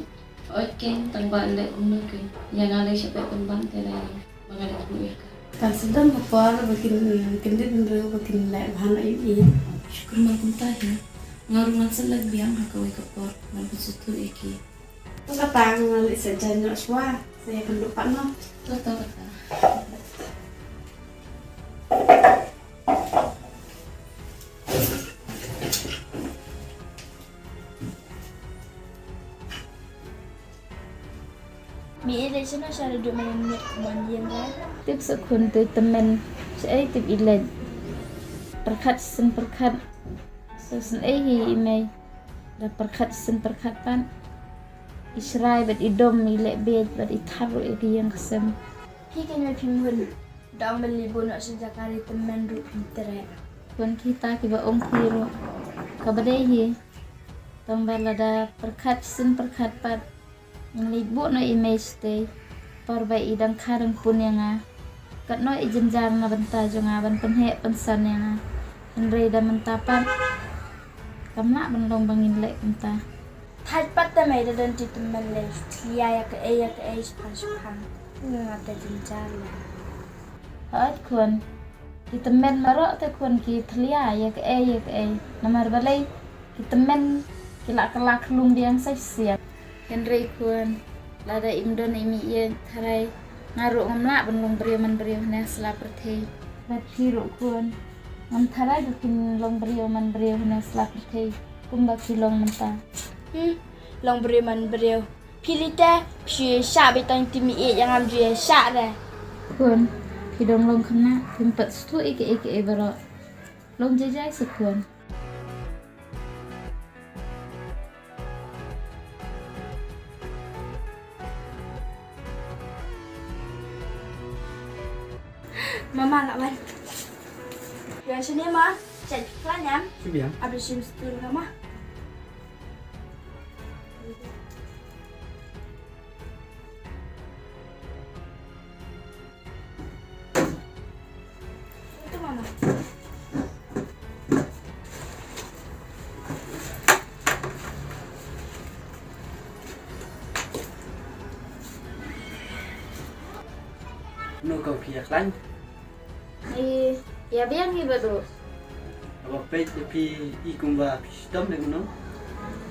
Oi keiñ, tang ba leh kumno keiñ. Ïa nga lei sha peit tymmen te lei. Ba nga dei buh ïa ka. Kan sa don ka por ba kin, kin dei bynriew ba kin leh bha noh ïa i. Shukur ma kumta hi. Nga ruh ngan sa leit biang ha kawei ka por ngan pynsngewthuh ïa ki. To kata nga leit sa jan noh shuwa. Sa ïakynduh pat noh. To to kata. Ïa i leit shano sha la duk mynnin miet kumon ïing re? Tip sa khun, te tymmen shaei tip i leit. Pyrkhat shisien pyrkhat. Sa shisien ei hi i mei. Da pyrkhat shisien pyrkhat pat. I shrai bad i dom, i leh beit bad i thad ruh ïa ka ïing ka sem. Phi keiñ ma phim hun. Da ong ban leit bun noh sha jaka re tymmen ruh phim treh. Khun, kita kiba ong phi ruh kaba dei hi. Tang ba lada pyrkhat shisien pyrkhat pat, ngan leit buh noh i mei shatei. Por ba i dang kha dang pun ïa nga, katno i jynjar na bynta jong nga ban pynheh pynsan ïa nga. Hynrei da mynta pat kam lah ban long ba ngin leh kumta. Thait pat te mei, da don te tymmen lei, thlia ïa kaei ïa kaei shaphang shaphang. Nga te jynjar lei. Hooid khun, ki tymmen baroh te khun ki thlia ïa kaei ïa kaei. Namar balei? Ki tymmen ki la kylla khlum biang sa shisien. Hynrei khun, lada im don i mei ïeit tharai, nga ruh ngam lah ban long briew man briew hangne ha sla pyrthei. Bad phi ruh khun, ngam tharai ba phin long briew man briew hangne ha sla pyrthei kumba phi long mynta. Hmm, long briew man briew. Phi lei te, phi shu ïashah beit tang, te mei ïeit ïa ngam ju ïashah re. Khun, phi dang long khynnah, phim pat sngewthuh ïa kaei kaei baroh. Long jai jai sa khun. Mama, la wan. Ïa shane ma, chat plan ïa. Shu biang. Abis shim stun ma. Ito, mama. No ka phi ïa khlaiñ? Ïa biang hi Bah Duh. Haba peit ïa phi i kumba phi shitom ne kumno?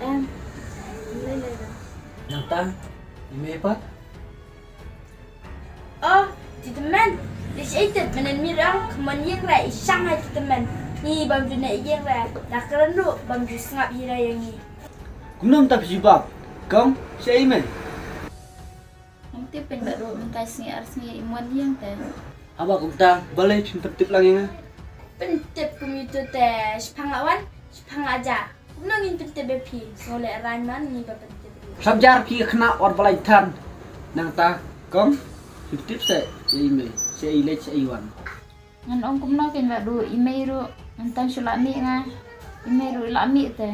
Em. Lei lei da. Nangta i mei pat? Oh, te tymmen. Lei shaei te mynnin miet ong kumon ïing re i shang ha te tymmen. Ngi bym ju neh ïing re. Da kren ruh bym ju sngap hi re ïa ngi. Kumno mynta phi jubab? Kong, shaei mei? Ngam tip pyn Bah Duh, mynta sngi ar sngi im wan ïing te. Haba kumta balei phim pyntip lang ïa nga? Pyntip kum ito te, shaphang la wan, shaphang la jah. Kumno ngin pyntip ïa phi? Sngewlehrain man ngi ba pyntip ïa phi. Sngap jar phi khynnah wat ba lait than. Nangta Kong, phim tip se ïa i mei, se i leit se i wan. Ngan ong kumno kein Bah Duh, i mei ruh ngan tang shu lah mih nga. I mei ruh i lah mih te.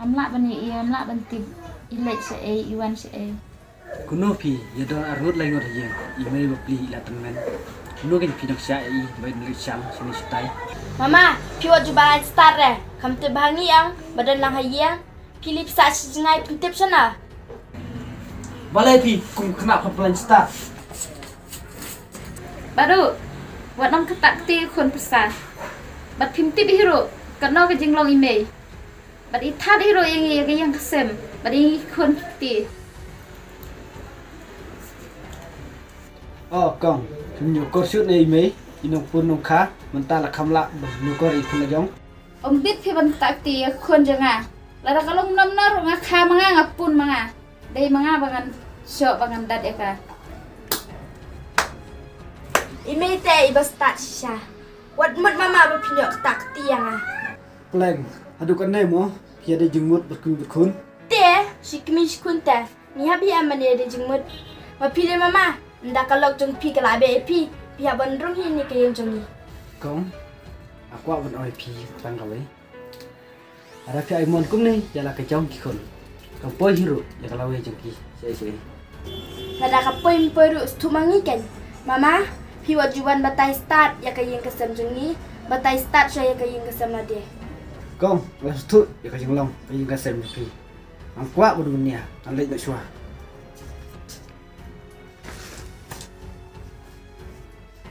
Ngam lah ban ïohi, ngam lah ban tip i leit shaei, i wan shaei. Kumno phi ïa don arngut laingut ha ïing, i mei bapli i la tymmen. Kumno kein phi nang shah ïa i ba in leit shang shane shatai. Mama, phi wat ju ba ngan start re. Kham tip ba ha ngi ong ba don lang ha ïing. Phi lip sa shi jngai pyntip shana. Balei phi kum khynnah pha plan start. Bah Duh, wat nang kata kti khun pisa. Bad phim tip hi ruh katno ka jinglong i mei. Bad i thad hi ruh ïa ngi ïa ka ïing ka sem. Bad ïa ngi khun kti. Oh Kong, phim ñiewkor shuh ne i mei, i nongpun nongkha, mynta la kham lah ban ñiewkor i khun la jong. Ym bit phi ban kata kti ïa ka khun jong nga. Lada ka long mano mano ruh nga kha ma nga, nga pun ma nga. Dei ma nga ba ngan shoh ba ngan dat ïa ka. I mei te i ba start shisha. Wat mut mama ba phin ïoh kata kti ïa nga. Pleng, haduh katne mo phi ïadei jingmut bad kmie bad khun? Te, shi kmie shi khun te. Ngi hap ïa mane ïadei jingmut. Ma phi lei mama, ynda ka lok jong phi ka la beh ïa phi, phi hap ban rung hi ïa ka ïing jong ngi. Kong, nga kwah ban ong ïa phi tang kawei. Lada phi ai mon kumne ïa la ka jong ki khun, kam poi hi ruh ïa ka lawei jong ki shaei shaei. Lada ka poi ym poi ruh sngewthuh ma ngi kein. Mama, phi wat ju wan batai start ïa ka ïing ka sem jong ngi, batai start shuwa ïa ka ïing ka sem lade. Kong, nga la sngewthuh ïa ka jinglong ka ïing ka sem jong phi. Ngam kwah ban wan nia, ngan leit noh shuwa.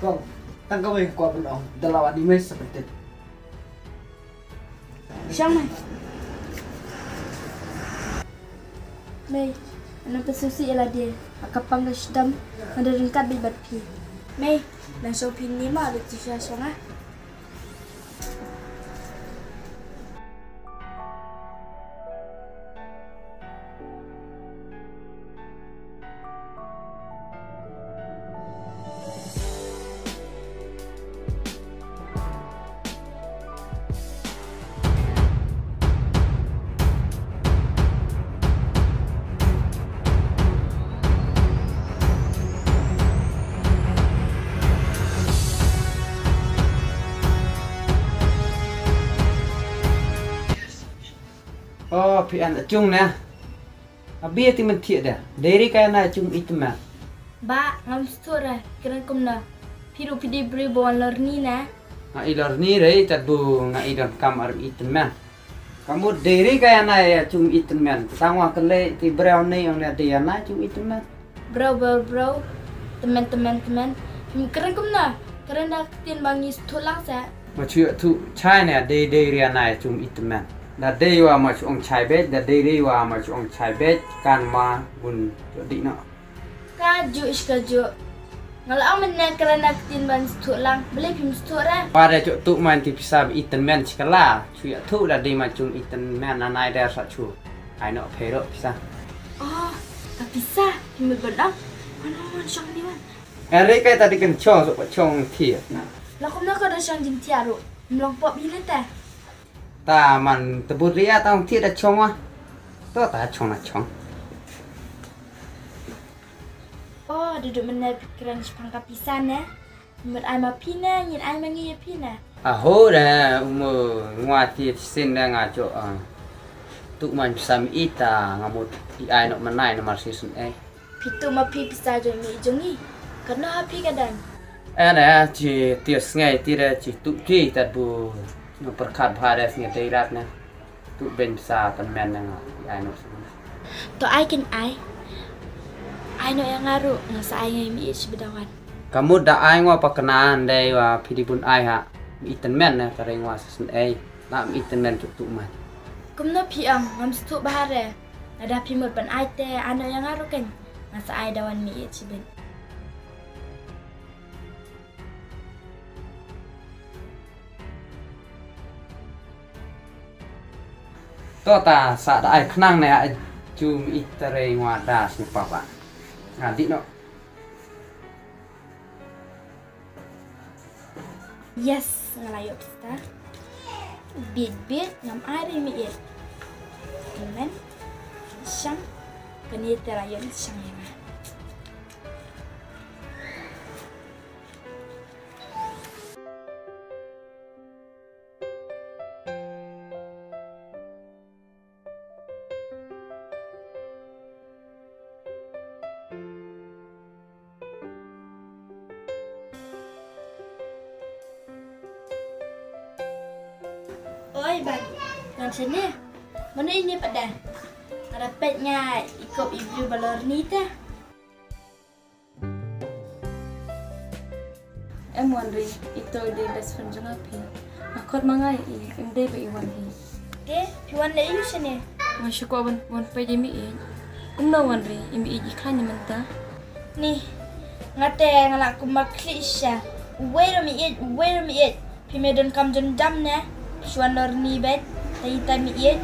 Kong, tang kawei nga kwah ban ong, da la wan i mei sa pyntip. Shong mei. Mei, nang pynsngewsih ïa lade, ha ka pang ka shitom, nga da ryngkat beit bad phi. Mei, nang shong phi ni ma, da shisha shong ah. Phi an achung ne. Abi ti men thiah da. Dei ri kai na achung itmen. Ba ngam stur eh kren kumna. Phi ruh phi dei briew ba wan lorni ne. Nga i lorni re tad bu nga i don kam ar itmen. Ka mut dei ri kai na achung itmen. Tang wa kale ti briew ne ong ne dei na achung itmen. Briew briew briew. Temen temen temen. Phim kren kumna. Kren da ktien ba ngi stur lang sa. Ma chu tu chai ne dei dei ri na achung itmen. Da dei wa ma chu ong chai bej da dei dei wa ma chu ong chai bej kan ma bun chu di no. Ka ju ish ka ju. Nga la ong mynne kren da ktien ban stur lang. Beli phim stur re. Wa de chu tu man ti pisa itmen chikala. Chu ya tu da dei ma chung itmen anai da sa chu. Ai no phe ro pisa. Oh, ka pisa. Phim ban ong. Wan wan wan shong ni wan. Eri kai ta di kan chong so chong thiah. La kumno ka da shong jin thiah ro. Mlong pop hi le ta. Ta man tebut ria ta ong thiah da chong wa. To ta chong na chong. Oh, duduk mena pikiran sepang ka pisa ne. Mut ai ma phi ne, ngin ai ma ngi phi ne. Aho da umu ngwa ti sin da nga cho. Tu man pisa mi ita nga mut i ai no manai na mar season eh. Phi tu ma phi pisa jo mi jong ngi. Kano ha phi ka dan. Ana chi ti sngai ti da chi tu chi tat bu no perkat bha da sngai dei rat na. Tu ben pisa tan men na nga i ai no. To ai kin ai. Ai no ya nga ru nga sa ai ngai mi ich bedawan. Ka mut da ai ngwa pa kena ndai wa phi di bun ai ha. Mi iten men na ka reng wa sa sen ai. Na mi iten men tu tu man. Kumno phi ang ngam stu bahare. Ada phi mut ban ai te ano yang aru ken. Nga sa ai dawan mi ich ben. To ta sa da ai khnang ne a jum i tare ngwa da sngewbha ba. Nga di no. Yes, nga la ïoh pista. Bit bit ngam ai re mi it. Amen. Shang. Kani te la ïoh shang ïa nga. Oi, bang. Ngan sini. Mana ini pada? Ada pet nga ikop ibu balor ni ta. Em Wanri, ito i dei best friend jong nga phi. Nga khot ma nga i, im dei ba i wan hi. Te, phi wan le yu shane? Nga shu kwah wan, wan peit i mi i. Kumno Wanri, i mi i i khan i mynta. Ni, nga te nga la kum ma khlieh sha. Uwei ra mi i, uwei ra mi i. Phi me don kam jon jam ne. Phi shu wan lor ni bet. Te i ta mi i.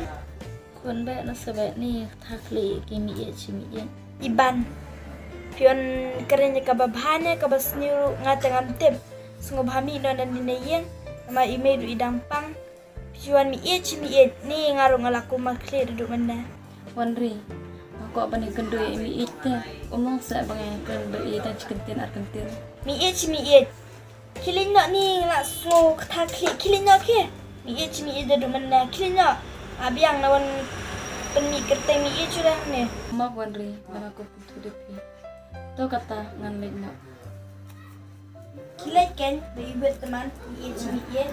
Khun beh na sa beh ni tha khlieh ki mi ïeit shi mi ïeit. Iban. Phi wan kren ïa kaba bha ne kaba sniew ruh nga te ngam tip. Sngewbha mih noh na dina ïing. Namar i mei ruh i dang pang. Phi wan mi ïeit shi mi ïeit ni nga ruh nga la kum ma khlieh ruh mynne. Wanri. Nga kwah ban ïakynduh ïa i mi ïeit te. Um long seh ba nga kren ba i dang shi kyntien ar kyntien. Mi ïeit shi mi ïeit. Khie leit noh ni nga la sngew kata khlieh, khie leit noh khie. Mi ïeit shi mi ïeit da duh mynne, khie leit noh. Nga biang na wan pynmih kyrteng mi ïeit shuh hangne. Map Wanri, ba nga kum kumtu da phi. To kata ngan leit noh. Khie leit kein, ba i bit teman, mi ïeit shi mi ïeit.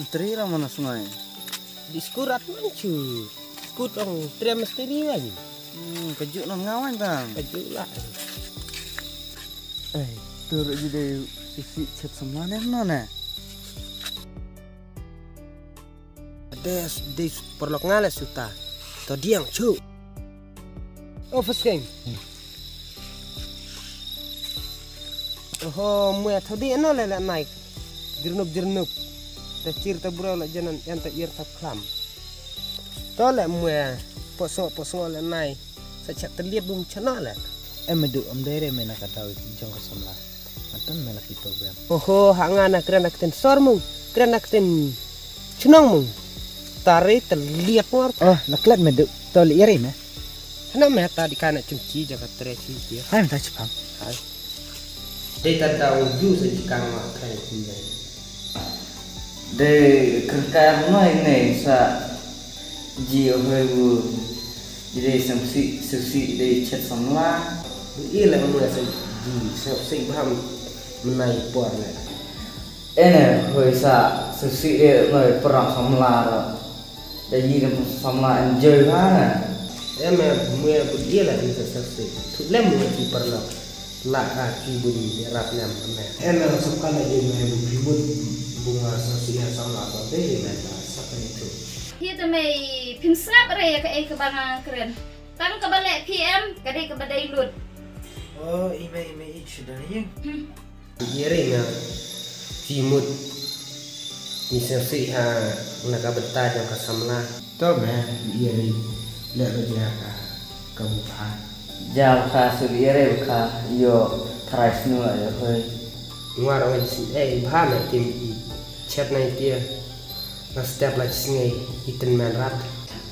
Ntri la mana sungai. Di skul rat man chu. Skul ong tre misteri wan. Hmm, ka juk nam ngawan bang. Ka juk lah. Eh, tur ji de sisi chet samla ne no ne. Des, des perlok ngale suta. To diang chu. Oh, first game. Oho, mwe thodi ano le la nai. Jirnup jirnup. Ta chir ta bro la janan yan ta ir ta khlam. To le mwe. Poso poso le nai. Sa chat teliat bung chana le. Em du am dere me na kata jong ka samla. Atan me la ki program. Oho, ha nga na kren na kten sor mung. Kren na kten chnong mung. Tare teliat por. Oh, la klet me du. To le ire me. Hana me ta di kana chumchi ja ka tre chi dia. Hai me ta chipang. Hai. Dei ta ta u ju sa ji kang ma kren chi dei. Dei kyrkar noi ne sa ji hoi bu. Ji dei samsi susi dei chet samla. Bun ïa la manu sa ji samsi bham menai por ne. Ene hoi sa susi dei noi perang samla ro. Dei ji dei samla enjoy bha ne. Em em mwe bun ïa la manu sa samsi. Thut lem mwe ji perang. La ka ki bun ïa rap lem ne. Em em sokal la ji mwe bu pimut bunga samsi ïa samla ba dei ne la sa ka ni tu. Hi te mei phim sngap re ïa ka ei ka ba nga kren. Tang kaba leh P M ka dei kaba dei lut. Oh, i mei i mei i shu don ïing. Hmm. Ïa ri nga. Ki mut. Ni sngewsih ha na ka bynta jong ka samla. To me ïa ri. Leh ba ja ka ka bu pha. Ja ka su ïa ri ka ïo tharai snu la ïa hoi. Ngwar ong i sin ei bha me tim i chet na i tia. Na step la sngi i tin men rat.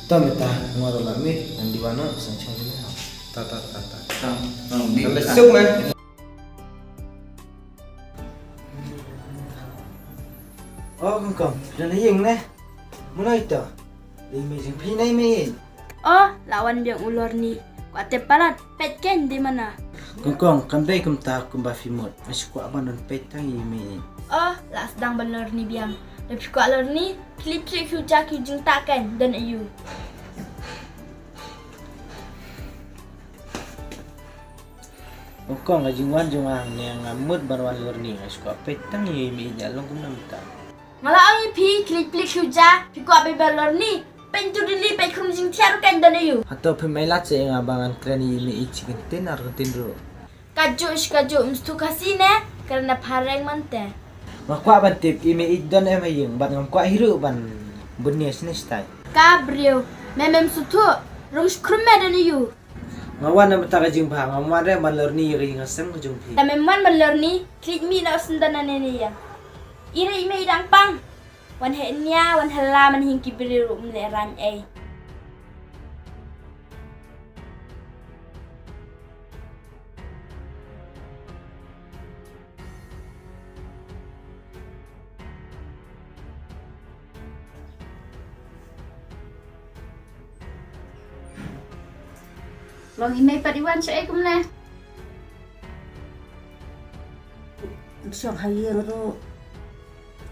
To me ta ngwar la mi ngan di wano sang chong ni ha. Ta ta ta ta. Ta ta. Ngan da suk me. Oh kong kong, dah na ïing ne. Mula ito. Dei mei jingphi ne mei. Oh, la wan biang u Lorni. Kwah te palat peit kein dei mana. Kong kong, kam dei kumta kumba phi mut. Nga shu kwah ban don peit tang ïa mei. Oh, la sdang ba Lorni biang. Da phi kwah Lorni, phi lip phi phi u ja ki u jingtah kein don ïa u. Kong kong, ka jingwan jong nga ne nga mut ban wan Lorni, nga shu kwah peit tang ïa mei ïa long kumno mynta. Nga la ong ïa phi, klik klik shu ja, phi kwah ba ba Lorni, peit tu dili peit khrum jingthiar kein don ïa u. Hato phi mei lad seh ïa nga ba ngan kren ïa mei ïa chi kyntien ar kyntien ruh. Ka juh shi ka juh, mstu ka si ne, kren na phareng mante. Nga kwah ban tip ïa mei ïa don em ha ïing, bad ngam kwah hi ruh ban bun ne sne stai. Ka briew, me mem suthu, rung shi khrum me don ïa u. Nga wan na bynta ka jingbha, ngam wan re ban Lorni ïa ka ïing ka sem ka jong phi. Te mem wan ban Lorni, klik mi na u sendon na ne ne ïa. Ira i mei dang pang. Wan he nia, wan he la man hing ki briew ruh mle rang ei. Long i mei pat i wan shaei kumne. Shong ha ïing ruh.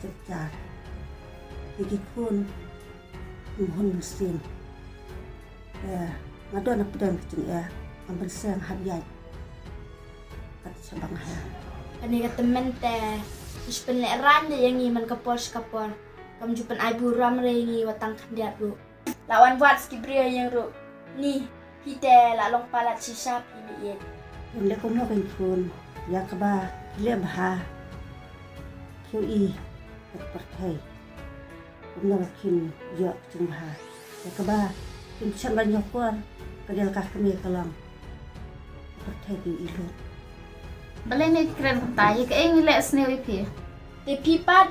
Chepchar. Ki ki khun. Mhun mynsiem. Eh, nga don na pdeng ka jingeh, nga mynsiem hap ïaid. Kat shabang ha. Kane ka tymmen te, ish pynlehrain de ïa ngi man ka por sha ka por. Kam ju pyn ai burom re ïa ngi wat tang khyndiat ruh. La wan wad ski briew ïa ruh. Ni, phi te la long palat shisha phi mei ïeit. Ym leh kumno kein khun, ïa kaba phi leh bha. Phi ïohi, kat pyrthei. Kumno ba kin ïoh jingbha. Ïa kaba kin shem ban ïoh kor ka dei ka kmie ka long. Ka pyrthei ki i lut. Balei me kren kumta, ïa kaei ngi leh sniew ïa phi. Te phi pat,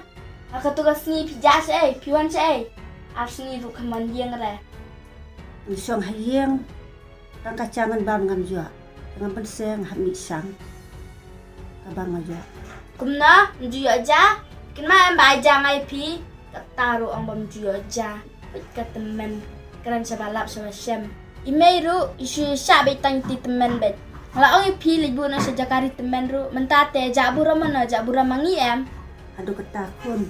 ha katu ka sngi phi jah shaei, phi wan shaei. Ar sngi ruh kham wan ïing re. Ngi shong ha ïing. Tang ka cha ngan bam ngam ïoh. Ngam pynse nga hap mih shang. Ka bam nga ïoh. Kumno, ym ju ïoh ja? Kynmaw em ba ai ja nga ïa phi. Kata ruh ong bym ju ïoh ja. Peit ka tymmen. Kren shaba lap shaba shem. I mei ruh, i shu shah beit tang ïa ti tymmen beit. Nga la ong ïa phi leit buh noh sha jaka ri tymmen ruh. Mynta te jah burom noh, jah burom ma ngi em. Haduh kata khun.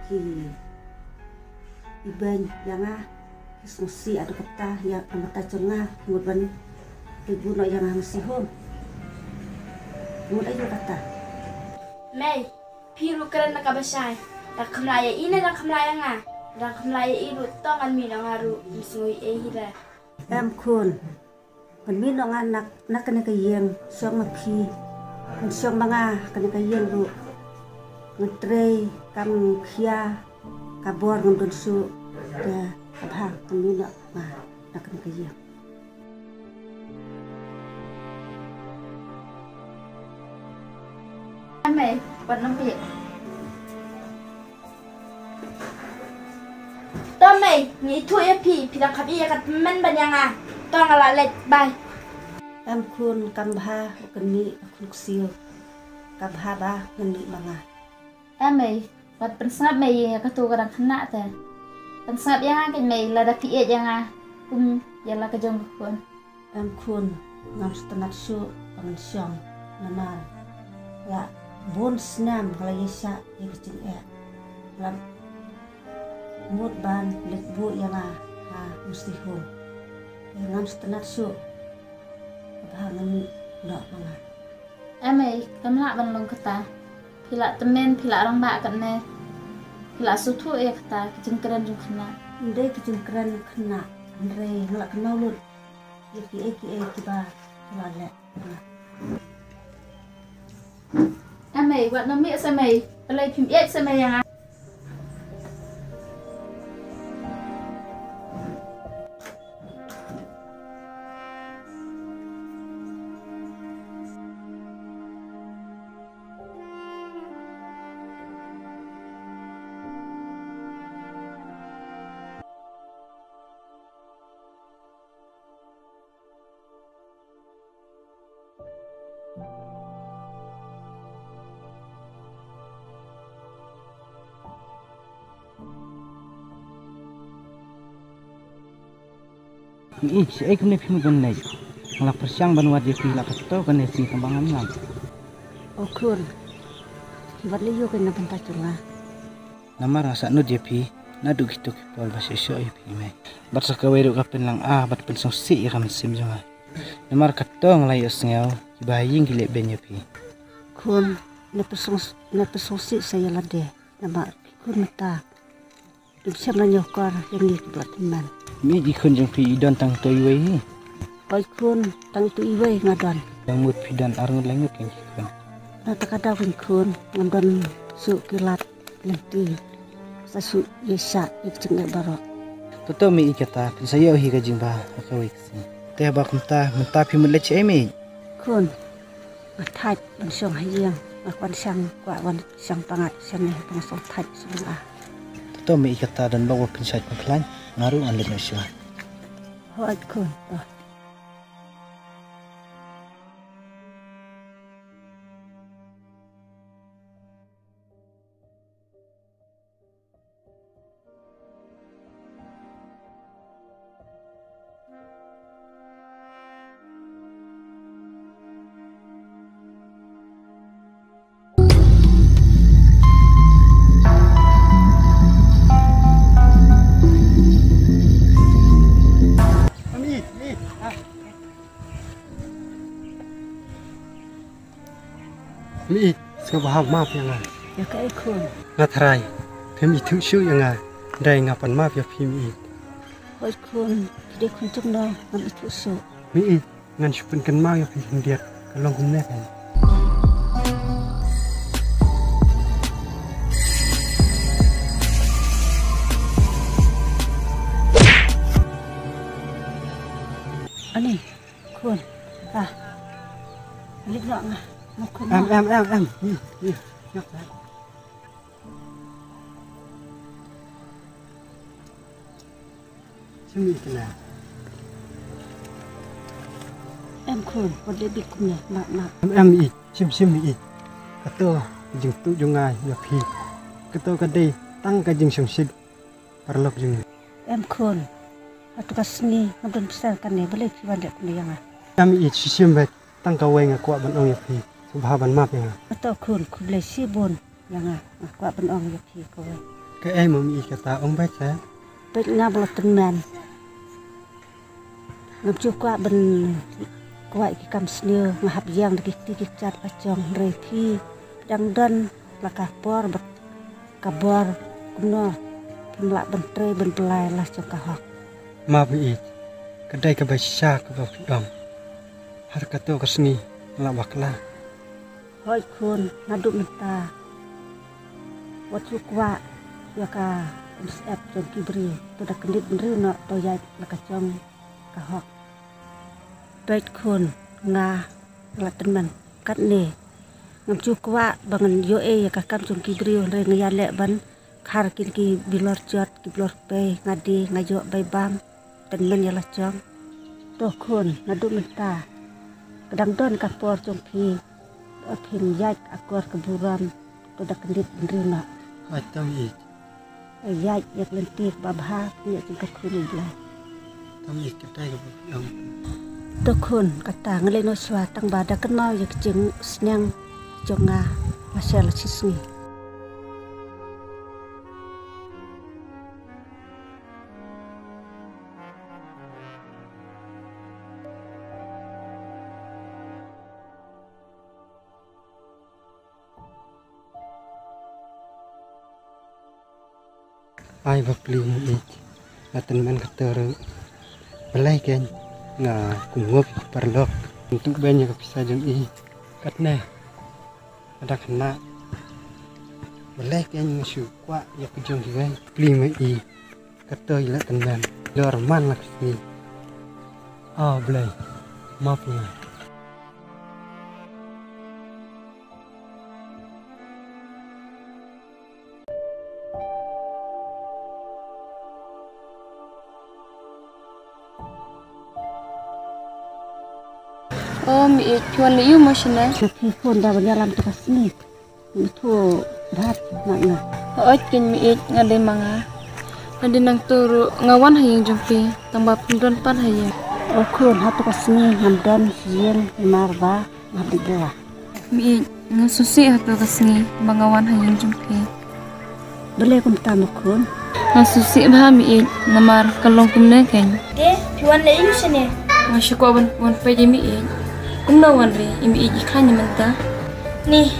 Ki ibeiñ ïa nga, ki sngewsih haduh katta ïa ka mata jong nga, mut ban ki buh noh ïa nga ha nursing home. Mut aïu kata? Mei, phi ruh kren na kaba shai. Dang kham lah ïa i ne dang kham lah ïa nga. Dang kham lah ïa i ruh to ngan mih noh nga ruh, ym sngew ei hi re. Em khun. Ngan mih noh nga na, na kane ka ïing, shong ma phi. Ngan shong ma nga kane ka ïing ruh. Ngan trei kam khia ka bor ngan don shuh. Te ka bha ngan mih noh nga na kane ka ïing. Mei, wat nang phi. To mei, ngi ithuh ïa phi, phi dang kham ïa ka tymmen ban ïa nga. To nga la leit, bye. Em khun, kam bha u kynni u khun ksiew. Kam bha ba ngan mih ma nga. Em mei, Bad pynsngap mei ïa kato ka dang khynnah te. Pynsngap ïa nga keiñ mei lada phi ïeit ïa nga kum ïa la ka jong ka khun. Em khun, ngam sngewtynnat shuh ba ngan shong namar la bun snem nga la ïaishah ïa ka jingeh. La mut ban leit buh ïa nga ha nursing home. Ngam sngewtynnat shuh ba ngan mih noh ma nga. Em mei, kam lah ban long kata. Phi lah tymmen, phi lah rangbah katne. Phi lah sngewthuh ïa kata, ki jingkren jong khynnah. Ym dei ki jingkren jong khynnah, hynrei nga lah kynmaw lut ïa kiei kiei kiba phi la leh. Em mei, wat nang mih sa mei. Balei phim ïeit sa mei ïa nga? Ni, shaei kumne phi mut ban leit? Nga la pyrshang ban wad ïa phi la kato kane sngi tang ba ngam lam. O khun, wat leit ïoh kane na bynta jong nga. Namar nga sahnud ïa phi naduh kito ki por ba shisha ïa phi mei. Bad sa kawei ruh ka pynlang ah bad pynsngewsih ïa ka mynsiem jong nga. Namar kato nga la ïohsngew kiba ha ïing ki leh beiñ ïa phi. Khun, ne pynsngew, ne pynsngewsih sa ïa lade. Namar ki khun mynta kim shym la ñiewkor ïa ngi ki ba la tymmen. Mei, i khun jong phi i don tang to iwei hi? Hooid khun, tang to iwei nga don. Dang mut phi don arngut laingut keiñ ki khun. Na kata ka daw keiñ khun ngam don shuh ki lad lynti. Sa shu ïa shah ïa ka jingeh baroh. Toto mei, ïeit kata phin sa ïoh hi ka jingba ha kawei ka sngi. Te haba kumta mynta phi mut leit shaei mei? Khun, nga thait ban shong ha ïing, nga kwah shang, kwah ban shang pyngngad shane haba nga sngewthait sngewbha. Toto mei, ïeit kata don bok ba phin shait phin khlaiñ, nga ruh ngan leit noh shuwa. Hooid khun. To. Mei, sngewbha map ïa nga. Ïa kaei khun? Nga tharai phim ithuh shuh ïa nga, hynrei nga pan map ïa phi Mei. Hooid khun, phi dei khun jong no, ngam ithuh shuh. Mei, ngan shu pynkynmaw ïa phi khyndiat, ka long kumne kan. Ani. Khun. Ah. Leit noh nga. Em, em, em, em. Ni, ni. Nyok, em. Shim ïa kane. Em khun, wat leh beit kumne, map, map. Em, em, ïeit, shim, shim ïeit. Kato ka jingtuh jong nga ïa phi. Kato ka dei tang ka jingshongshit paralok jong ngi. Em khun, hato ka sngi ngam don pisa kane, balei phi wan leh kumne ïa nga? Em ïeit, shisien beit, tang kawei nga kwah ban ong ïa phi, sngewbha ban map ïa nga. Hato khun, khublei shibun ïa nga, nga kwah ban ong ïa phi kawei. Kaei mo Mei, kata ong beit sa. Beit nga ba la tymmen. Ngam ju kwah ban kwah ki kam sniew, nga hap ïeng da ki kti ki kjat ba jong, hynrei phi dang don la ka por bad ka bor kumno phim lah ban trei ban pynlait la jong ka hok. Map ïeit, ka dei kaba shisha kaba phi ong. Har kato ka sngi nga la bakla. Hooid khun, naduh mynta wat ju kwah ïa ka mynsiem jong ki briew, to da kyndit bynriew noh, to ïaid la ka jong ka hok. Beit khun, nga la tymmen katne. Ngam ju kwah ba ngan ïoh ei ïa ka kam jong ki briew, hynrei nga ïaleh ban khar kine ki bilor jot, ki bilor pei, nga die, nga ïoh bai bam, tymmen ïa la jong. To khun, naduh mynta ka dang don ka por jong phi, phim ïaid akor ka burom, to da kyndit bynriew noh. Ai tam i. Ïaid ïa ka lynti kaba bha, ïa ka khun i Blei. Tam i kata ka ba ong. To khun, kata nga leh noh shuwa tang ba da kynnoh ïa ka jingsneng jong nga, nga shah la shisngi. Ai bapli Meiieid, la tymmen katta ruh. Balei kein nga kumno phi paralok. Ntuk beiñ ïa ka pisa jong i. Katne. Ka dak hana. Balei kein nga shu kwah ïa ka jong kiwei. Bapli Meiieid. Katta i la tymmen. Lor man la ka sngi. Ah, Blei. Map nga. O Meiieid, phi wan leh aïu mo shane? Nga phi phone da ban ïalam te ka sngi. Nga thoh bha na nga. Hooid kein Meiieid, nga dei ma nga. Hadien nangta ruh nga wan ha ïing jong phi, tang ba phim don pat ha ïing. O khun, ha tu ka sngi ngam don ha ïing namar ba nga dei ba. Meiieid, nga sngewsih ha tu ka sngi ba nga wan ha ïing jong phi. Balei kumta mo khun? Nga sngewsih bha Meiieid, namar ka long kumne kein. Te phi wan leh aïu shane? Nga shu kwah ban wan peit ïa Meiieid. Kumno wan ri, i Meiieid i khlaiñ mynta. Ni,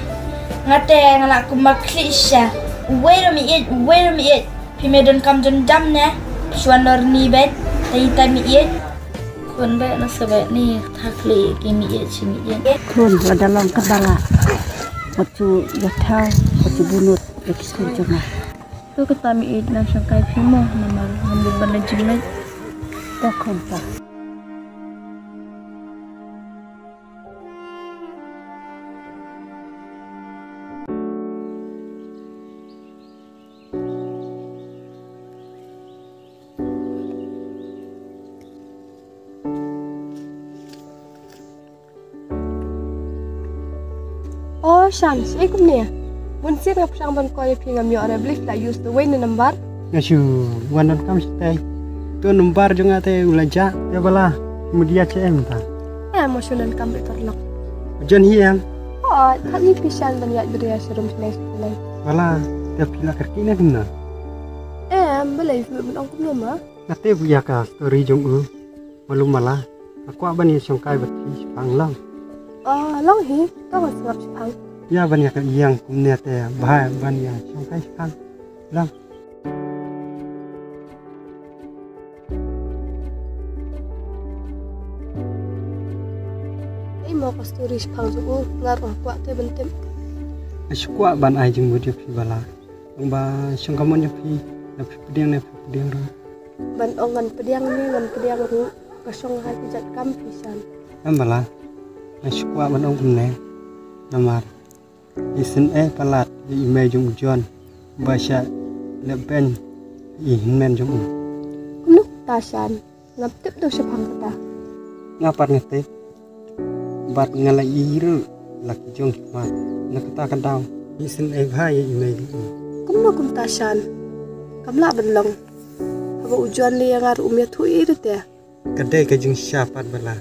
nga te nga lah kumba khlieh shisha. Uwei ruh Meiieid, uwei ruh Meiieid. Phi me donkam jynjar ne? Shu wan lor ni beit, te i tai Meiieid. Khun beit na sa beit ni, tha khlieh ki Meiieid shi Meiieid. Khun, lada long kaba lah, wat shu ïa thaw, wat shu bunut ïa ki khun jong nga. To kata Meiieid, ngan shongkai phi mo, namar ngam dei ban leit gym beit. To khun to. O Shan, shaei kumne? Bun sien nga pyrshang ban call ïa phi ngam ïoh re, balei phi la use the wrong number? Nga shu wan donkam shatai. To number jong nga te u la jah, te ba la, mut ïa shaei mynta. Eh, mo shu donkam beit paralok. Jon hi em? Oh, thad ngi phi Shan ban ïaid beit ïa sharum shnong shnong. Ba la, te phi la kyrkieh ne kumno? Em, balei phi mut ban ong kumno ma? Nga tip ïa ka story jong u. Malu mala, nga kwah ban ïa shongkai bad phi shaphang long. Ah, long hi, to nga sngap shaphang. Ïa ban ïa ka ïing kumne te bha ban ïa shongkai shaphang long. Ei mo ka story shaphang jong u, nga ruh kwah te ban tip. Nga shu kwah ban ai jingmut ïa phi ba la. Tang ba shong ka mon jong phi, na phi pdiang ne phi pdiang ruh. Ban ong ngan pdiang ne ngan pdiang ruh, ka shong ha ki jait kam phi Shan. Em ba la, nga shu kwah ban ong kumne, namar isynei palat ïa i mei jong u John, ba shah leh beiñ i hynmen jong u. Kumno ta Shan? Ngam tip do shaphang kata. Nga pat nga tip. Bad nga la ïohi ruh la ki jong ki khmat. Na kata ka daw, isynei bha ïa i mei. Kumno kumta Shan? Kam lah ban long. Haba u John leh ïa nga ruh um ïathuh ïa i ruh te. Ka dei ka jingshisha pat ba la.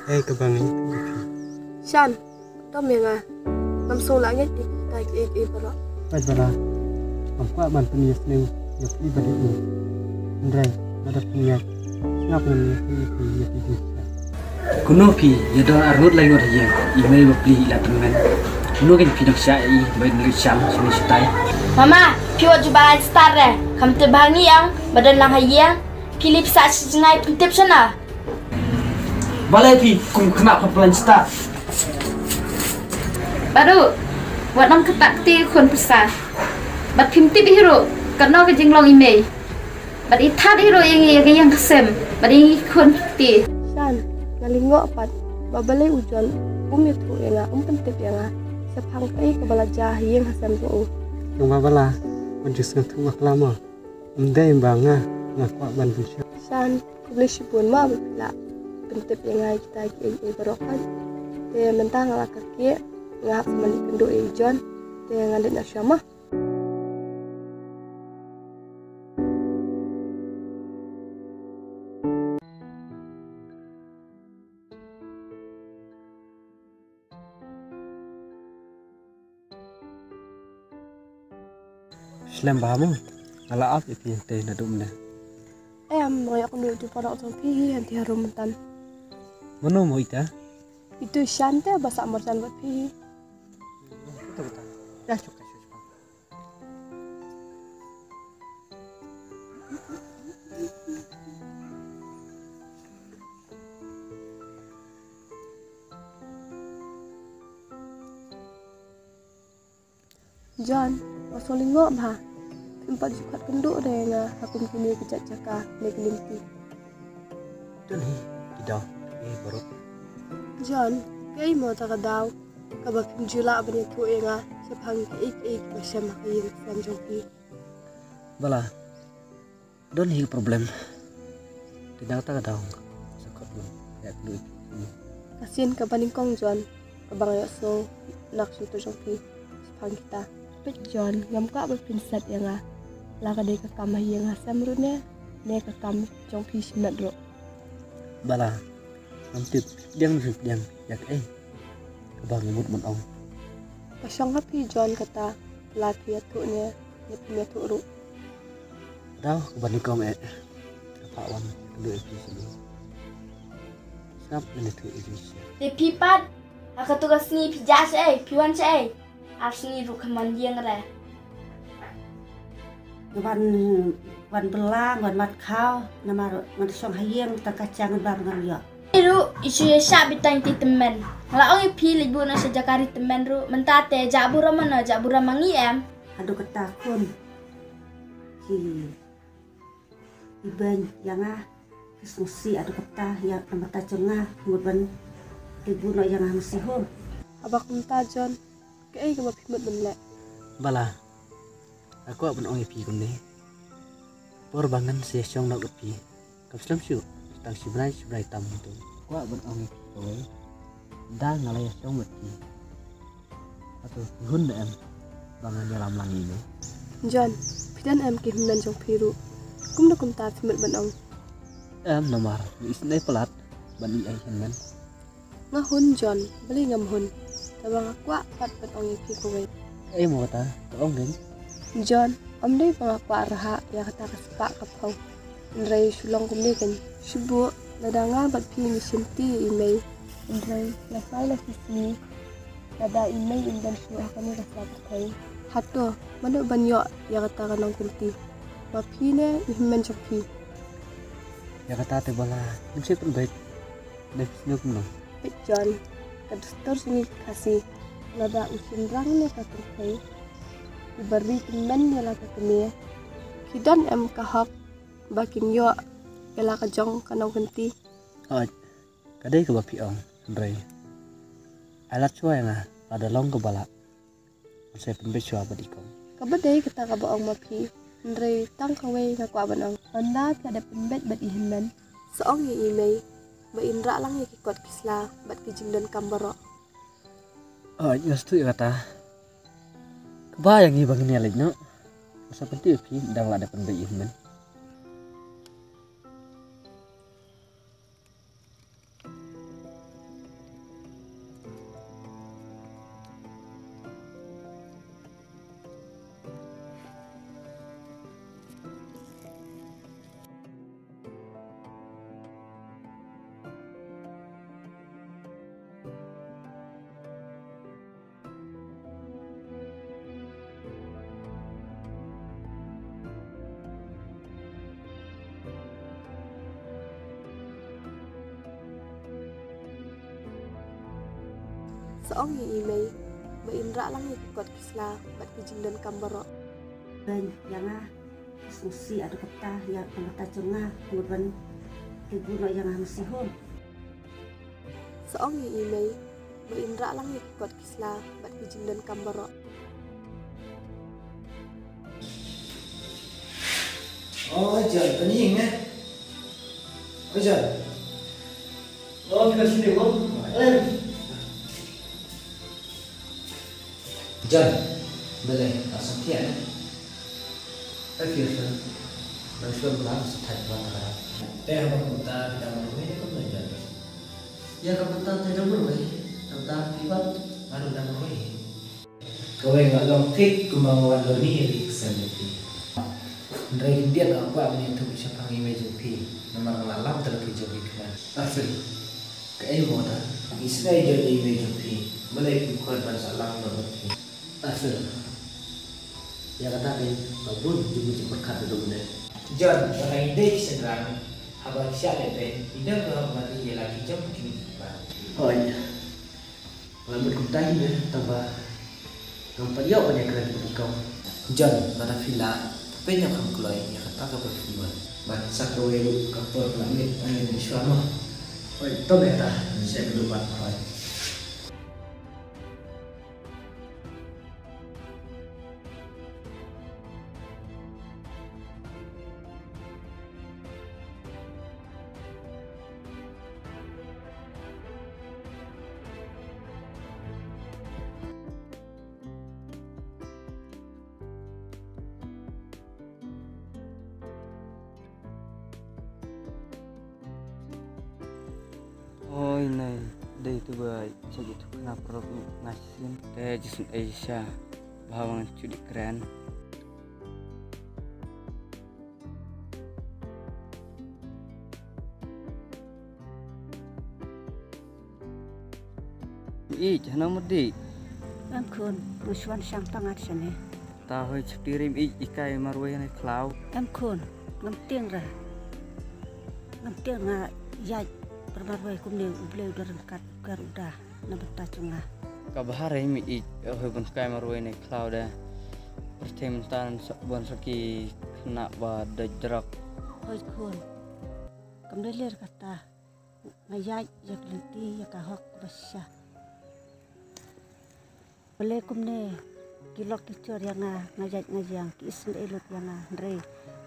Kaei kaba nga ïathuh ïa phi? Shan, dom ïa nga. Ngam sngewlah ngeit ïa kita kiei kiei baroh. Peit ba la. Ngam kwah ban pynïasyriem ïa phi ba dei u. Hynrei lada phi ngeit, sngap ngan ïathuh ïa phi ïa ki jingshisha. Kumno phi ïa don arngut laingut ha ïing, i mei bapli i la tymmen. Kumno kein phi dang shah ïa i ba in leit sham shane shatai? Mama, phi wat ju ban start re. Kham tip ba ngi ïang ba don lang ha ïing. Phi lip sa shi jngai pyntip shana. Balei phi kum khynnah pha plan start? Badu, wat nang kata kti khun pisa. Bad phim tip hi ruh katno ka jinglong i mei. Bad i thad hi ruh ïa ngi ïa ka ïing ka sem. Bad ïa ngi khun kti. Shan, nga lyngngoh pat ba balei u John um ïathuh ïa nga, um pyntip ïa nga shaphang kaei kaba la jia ha ïing ha sem jong u. Nang ba bala, wat ju sngewthuh bakla mo. Ym dei ba nga, nga kwah ban pynshoi. Shan, khublei shibun ma ba phi la pyntip ïa nga ïa kita kiei kiei baroh. Te mynta nga la kyrkieh, nga hap sa mane kynduh ïa i John. Te ngan leit noh shuwa ma. Khlem bha mo. Nga la ap ïa phi hangtei naduh mynne. Em, nga ïoh kynduh ïa utu u paralok jong phi hi hangtei harum myntan. Mano mo ita? Itu i Shan te ba sah marjan bad phi hi. Ita, ita. Ya, shuh, shuh, shuh. John, nga sngew lyngngoh bha. Phim pat ju khat kynduh re ïa nga ha kum kine ki jait jaka ne ki lynti. Don hi ki daw, eh, baroh. John, kaei mo kata ka daw kaba phim ju lah ban ïathuh ïa nga shaphang kiei kiei kiba shem ha ka ïing ka sem jong phi? Bala, don hi ka problem. Te na kata ka daw sa khot mo, ïa kynduh ïa phi. Ka sien kaba nyngkong John, kaba nga ïohsngew na ka shyntur jong phi shaphang kita. Peit John, ngam kwah ba phin set ïa nga, la ka dei ka kam ha ïing ha sem ruh ne, ne ka kam jong phi shimet ruh. Bala, ngam tip pdiang ne pdiang ïa kaei kaba nga mut ban ong. Ka shong ha phi John kata, la phi ïathuh ne, ne phim ïathuh ruh. Daw kaba nyngkong eh, ka phah wan kynduh ïa phi sha ïing. Sngap lane thuh ïa phi sha. Te phi pat, ha katu ka sngi phi jah shaei, phi wan shaei? Ar sngi ruh kham wan ïing re. Nga wan, wan bylla, nga wan mat khaw, namar ngan shong ha ïing tang ka jingïarap ngam ïoh. Phi ruh i shu ïa shah beit tang ïa ki tymmen. Nga la ong ïa phi leit buh noh sha jaka ri tymmen ruh, mynta te jah burom mano, jah burom ma ngi em. Haduh katta khun ki ibeiñ ïa nga, ki sngewsih haduh katta ïa ka bynta jong nga, mut ban leit buh noh ïa nga ha Nursing Home. Haba kumta John, kaei kaba phi mut ban leh? Bala, nga kwah ban ong ïa phi kumne. Por ba ngan sa ïashong noh bad phi, kam slem shuh, tang shi bnai shi bnai tam hangto. Kwah ban ong ïa phi kawei, da nga la ïashong bad phi, hato phi hun ne em ba ngan ïalam lang ïa me? John, phi don em ki hynmen jong phi ruh? Kumno kumta phi mut ban ong? Em, namar nga isynei palat ban ïoh hynmen. Nga hun John, balei ngam hun? Tangba nga kwah pat ban ong ïa phi kawei. Kaei mo kata, to ong kein. John, ym dei ba nga kwah rhah ïa kata ka spah ka phew. Hynrei shu long kumne kein. Shu buh, lada nga bad phi ngi shim ti ïa i mei, hynrei la phai la shisngi, lada i mei im don shuh ha kane ka sla pyrthei, hato mano ban ïoh ïa kata ka nongkynti? Ma phi ne i hynmen jong phi? Ïa kata te Bala, ngim shym pynbeit. Dei phi sngew kumno? Peit John, ka dustur jong ngi ki Khasi, lada u shynrang ne ka kynthei, ki ba ri tymmen ïa la ka kmie, ki don em ka hok ba kin ïoh ïa la ka jong ka nongkynti? Hooid, ka dei kaba phi ong, hynrei ai lad shuwa ïa nga, lada long kaba lah, ngan sa pynbeit shuwa bad i kong. Kaba dei kata kaba ong ma phi, hynrei tang kawei nga kwah ban ong. Ynda phi la dep pynbeit bad i hynmen, sa ong ïa i mei ba in rah lang ïa ki kot ki sla bad ki jingdonkam baroh. Hooid, nga sngewthuh ïa kata. Kaba ïa ngi ba ngin ïa leit noh, sa pyntip ïa phi ynda nga la dep pynbeit i hynmen. Sa ong ïa i mei ba in rah lang ïa ki kot ki sla bad ki jingdonkam baroh. Beiñ ïa nga, sngewsih haduh katta ïa ka bynta jong nga, ngut ban leit buh noh ïa nga ha nursing home. Sa ong ïa i mei ba in rah lang ïa ki kot ki sla bad ki jingdonkam baroh. Oi John, kane ïing ne? Oi John. Oh, phi wan shane mo? Eh. John, balei, la sngewthiah ne? Ai phi ïa sngewthuh. Nang sngewthuh ba nga sa thait ba ta ka dang. Te haba kumta phi dang marwei ne kumno John? Ïa ka bynta te dang marwei. Tang ta phi pat nga ruh dang marwei. Kawei nga long thik kumba nga wan lorni ïa ki ksem jong phi. Hynrei khyndiat nga kwah ban ïathuh shaphang i mei jong phi namar nga la lam da la ki jong ki kmen. Arfil, kaei mo ta? Isnei jong i mei jong phi. Balei phi kwah ban sah lang bad phi? Arfil, ïa kata dei ba bun jingmut jingpyrkhat da dum ne. John, ba ngi dei ki synran, haba ki shah leh beiñ, i dang ka hok ban ïa la ki jong ki. Hooid. Nga mut kumta hi ne, tangba ngam pat ïoh ban ïakren bad i kong. John, lada phi lah, pynïoh kham kloi ïa kata kaba phi wan. Bad sa kawei ruh ka por la miet, pynïoh shuwa mo. Oi, to beta, sha ka duh bad hoi. Oi, nai, dei tu ba, sa ji tu kena perut ni, ngai sin. Te jisun ei sha, ba hawang cudi keren. Ih, hana mudi. Em khun, ngu shwan shang tangat shane. Ta hoi chapti rim ih ikai marwei ne khlaw. Em khun, ngam tieng ra. Ngam tieng nga ïaid per marwei kumne u blei u da ryngkat u kar u da na bynta jong nga. Ka bha re mi ih hoi ban kai marwei ne khlaw da. Pyrthei mynta sa, ban sa ki khynnah ba dei drok. Hoi khun. Kam dei ler kata. Nga ïaid ïa ka lynti ïa ka hok ba shisha. Balei kumne ki lok ki jor ïa nga, nga ïaid nga ïeng ki isynei lut ïa nga hynrei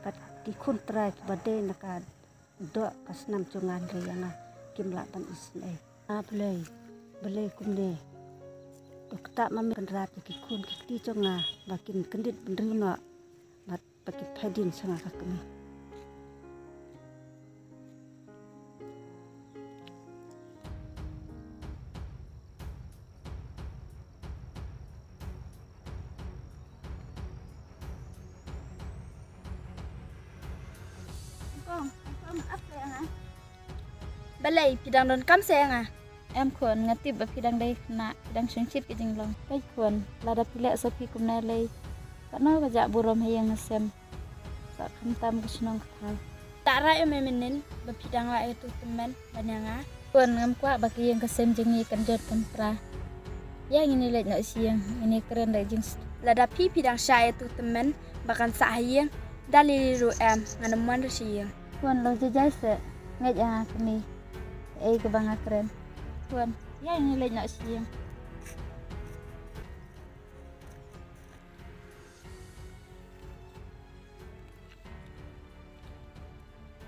pat ki khun trai kiba dei na ka doh ka snam jong nga hynrei ïa nga kim lah ban isynei. A Blei, balei kumne? To ktah ma me kynrad ïa ki khun ki kti jong nga ba kin kyndit bynriew noh. Bad ba ki phaidien sha nga ka kmie. Balei phi dang donkam sa ïa nga? Em khun, nga tip ba phi dang dei khynnah, phi dang shongshit ka jinglong. Peit khun, lada phi leh sa phi kumne lei, katno ka jah burom ha ïing ha sem. Sa khamtam ka shnong ka thaw. Tara ïa me mynnin ba phi dang lah ïathuh tymmen ban ïa nga. Khun, ngam kwah ba ka ïing ka sem jong ngi kan jot kan pra. Ïa ngin ïaleit noh sha ïing, ngin ïakren da ka jingstad. Lada phi phi dang shah ïathuh tymmen ba kan sah ha ïing, da lei lei ruh em, ngan ym wan ruh sha ïing. Khun, lo jai jai seh, ngeit ïa nga kane. Ei kaba nga kren. Khun, ïa ngin leit noh sha ïing.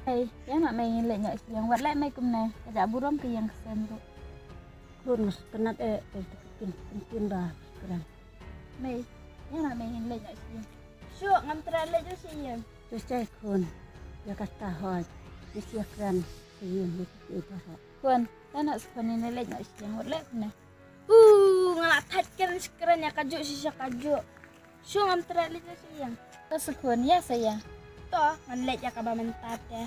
Hei, ïa ma mei ngin leit noh sha ïing, wat leh mei kumne, ka jah burom ka ïing ka sem ruh. Khun, nga sngewtynnat eh, eh, kin, kin, kin ba kren. Mei, ïa ma mei ngin leit noh sha ïing. Shuh, ngam trai leit noh sha ïing. Shuh shuh khun, ïa kata hooid, ngin sa ïakren sha ïing, ngin sa ïakren. Khun, ïa noh sa khun, ngin leit noh sha ïing, wat leh kumne. Uh, nga la thait kren shi kren ïa kajuh shisha kajuh. Shu ngam trai leit sha ïing. To sa khun, ïa sa ïa. To, ngan leit ïa kaba mynta te.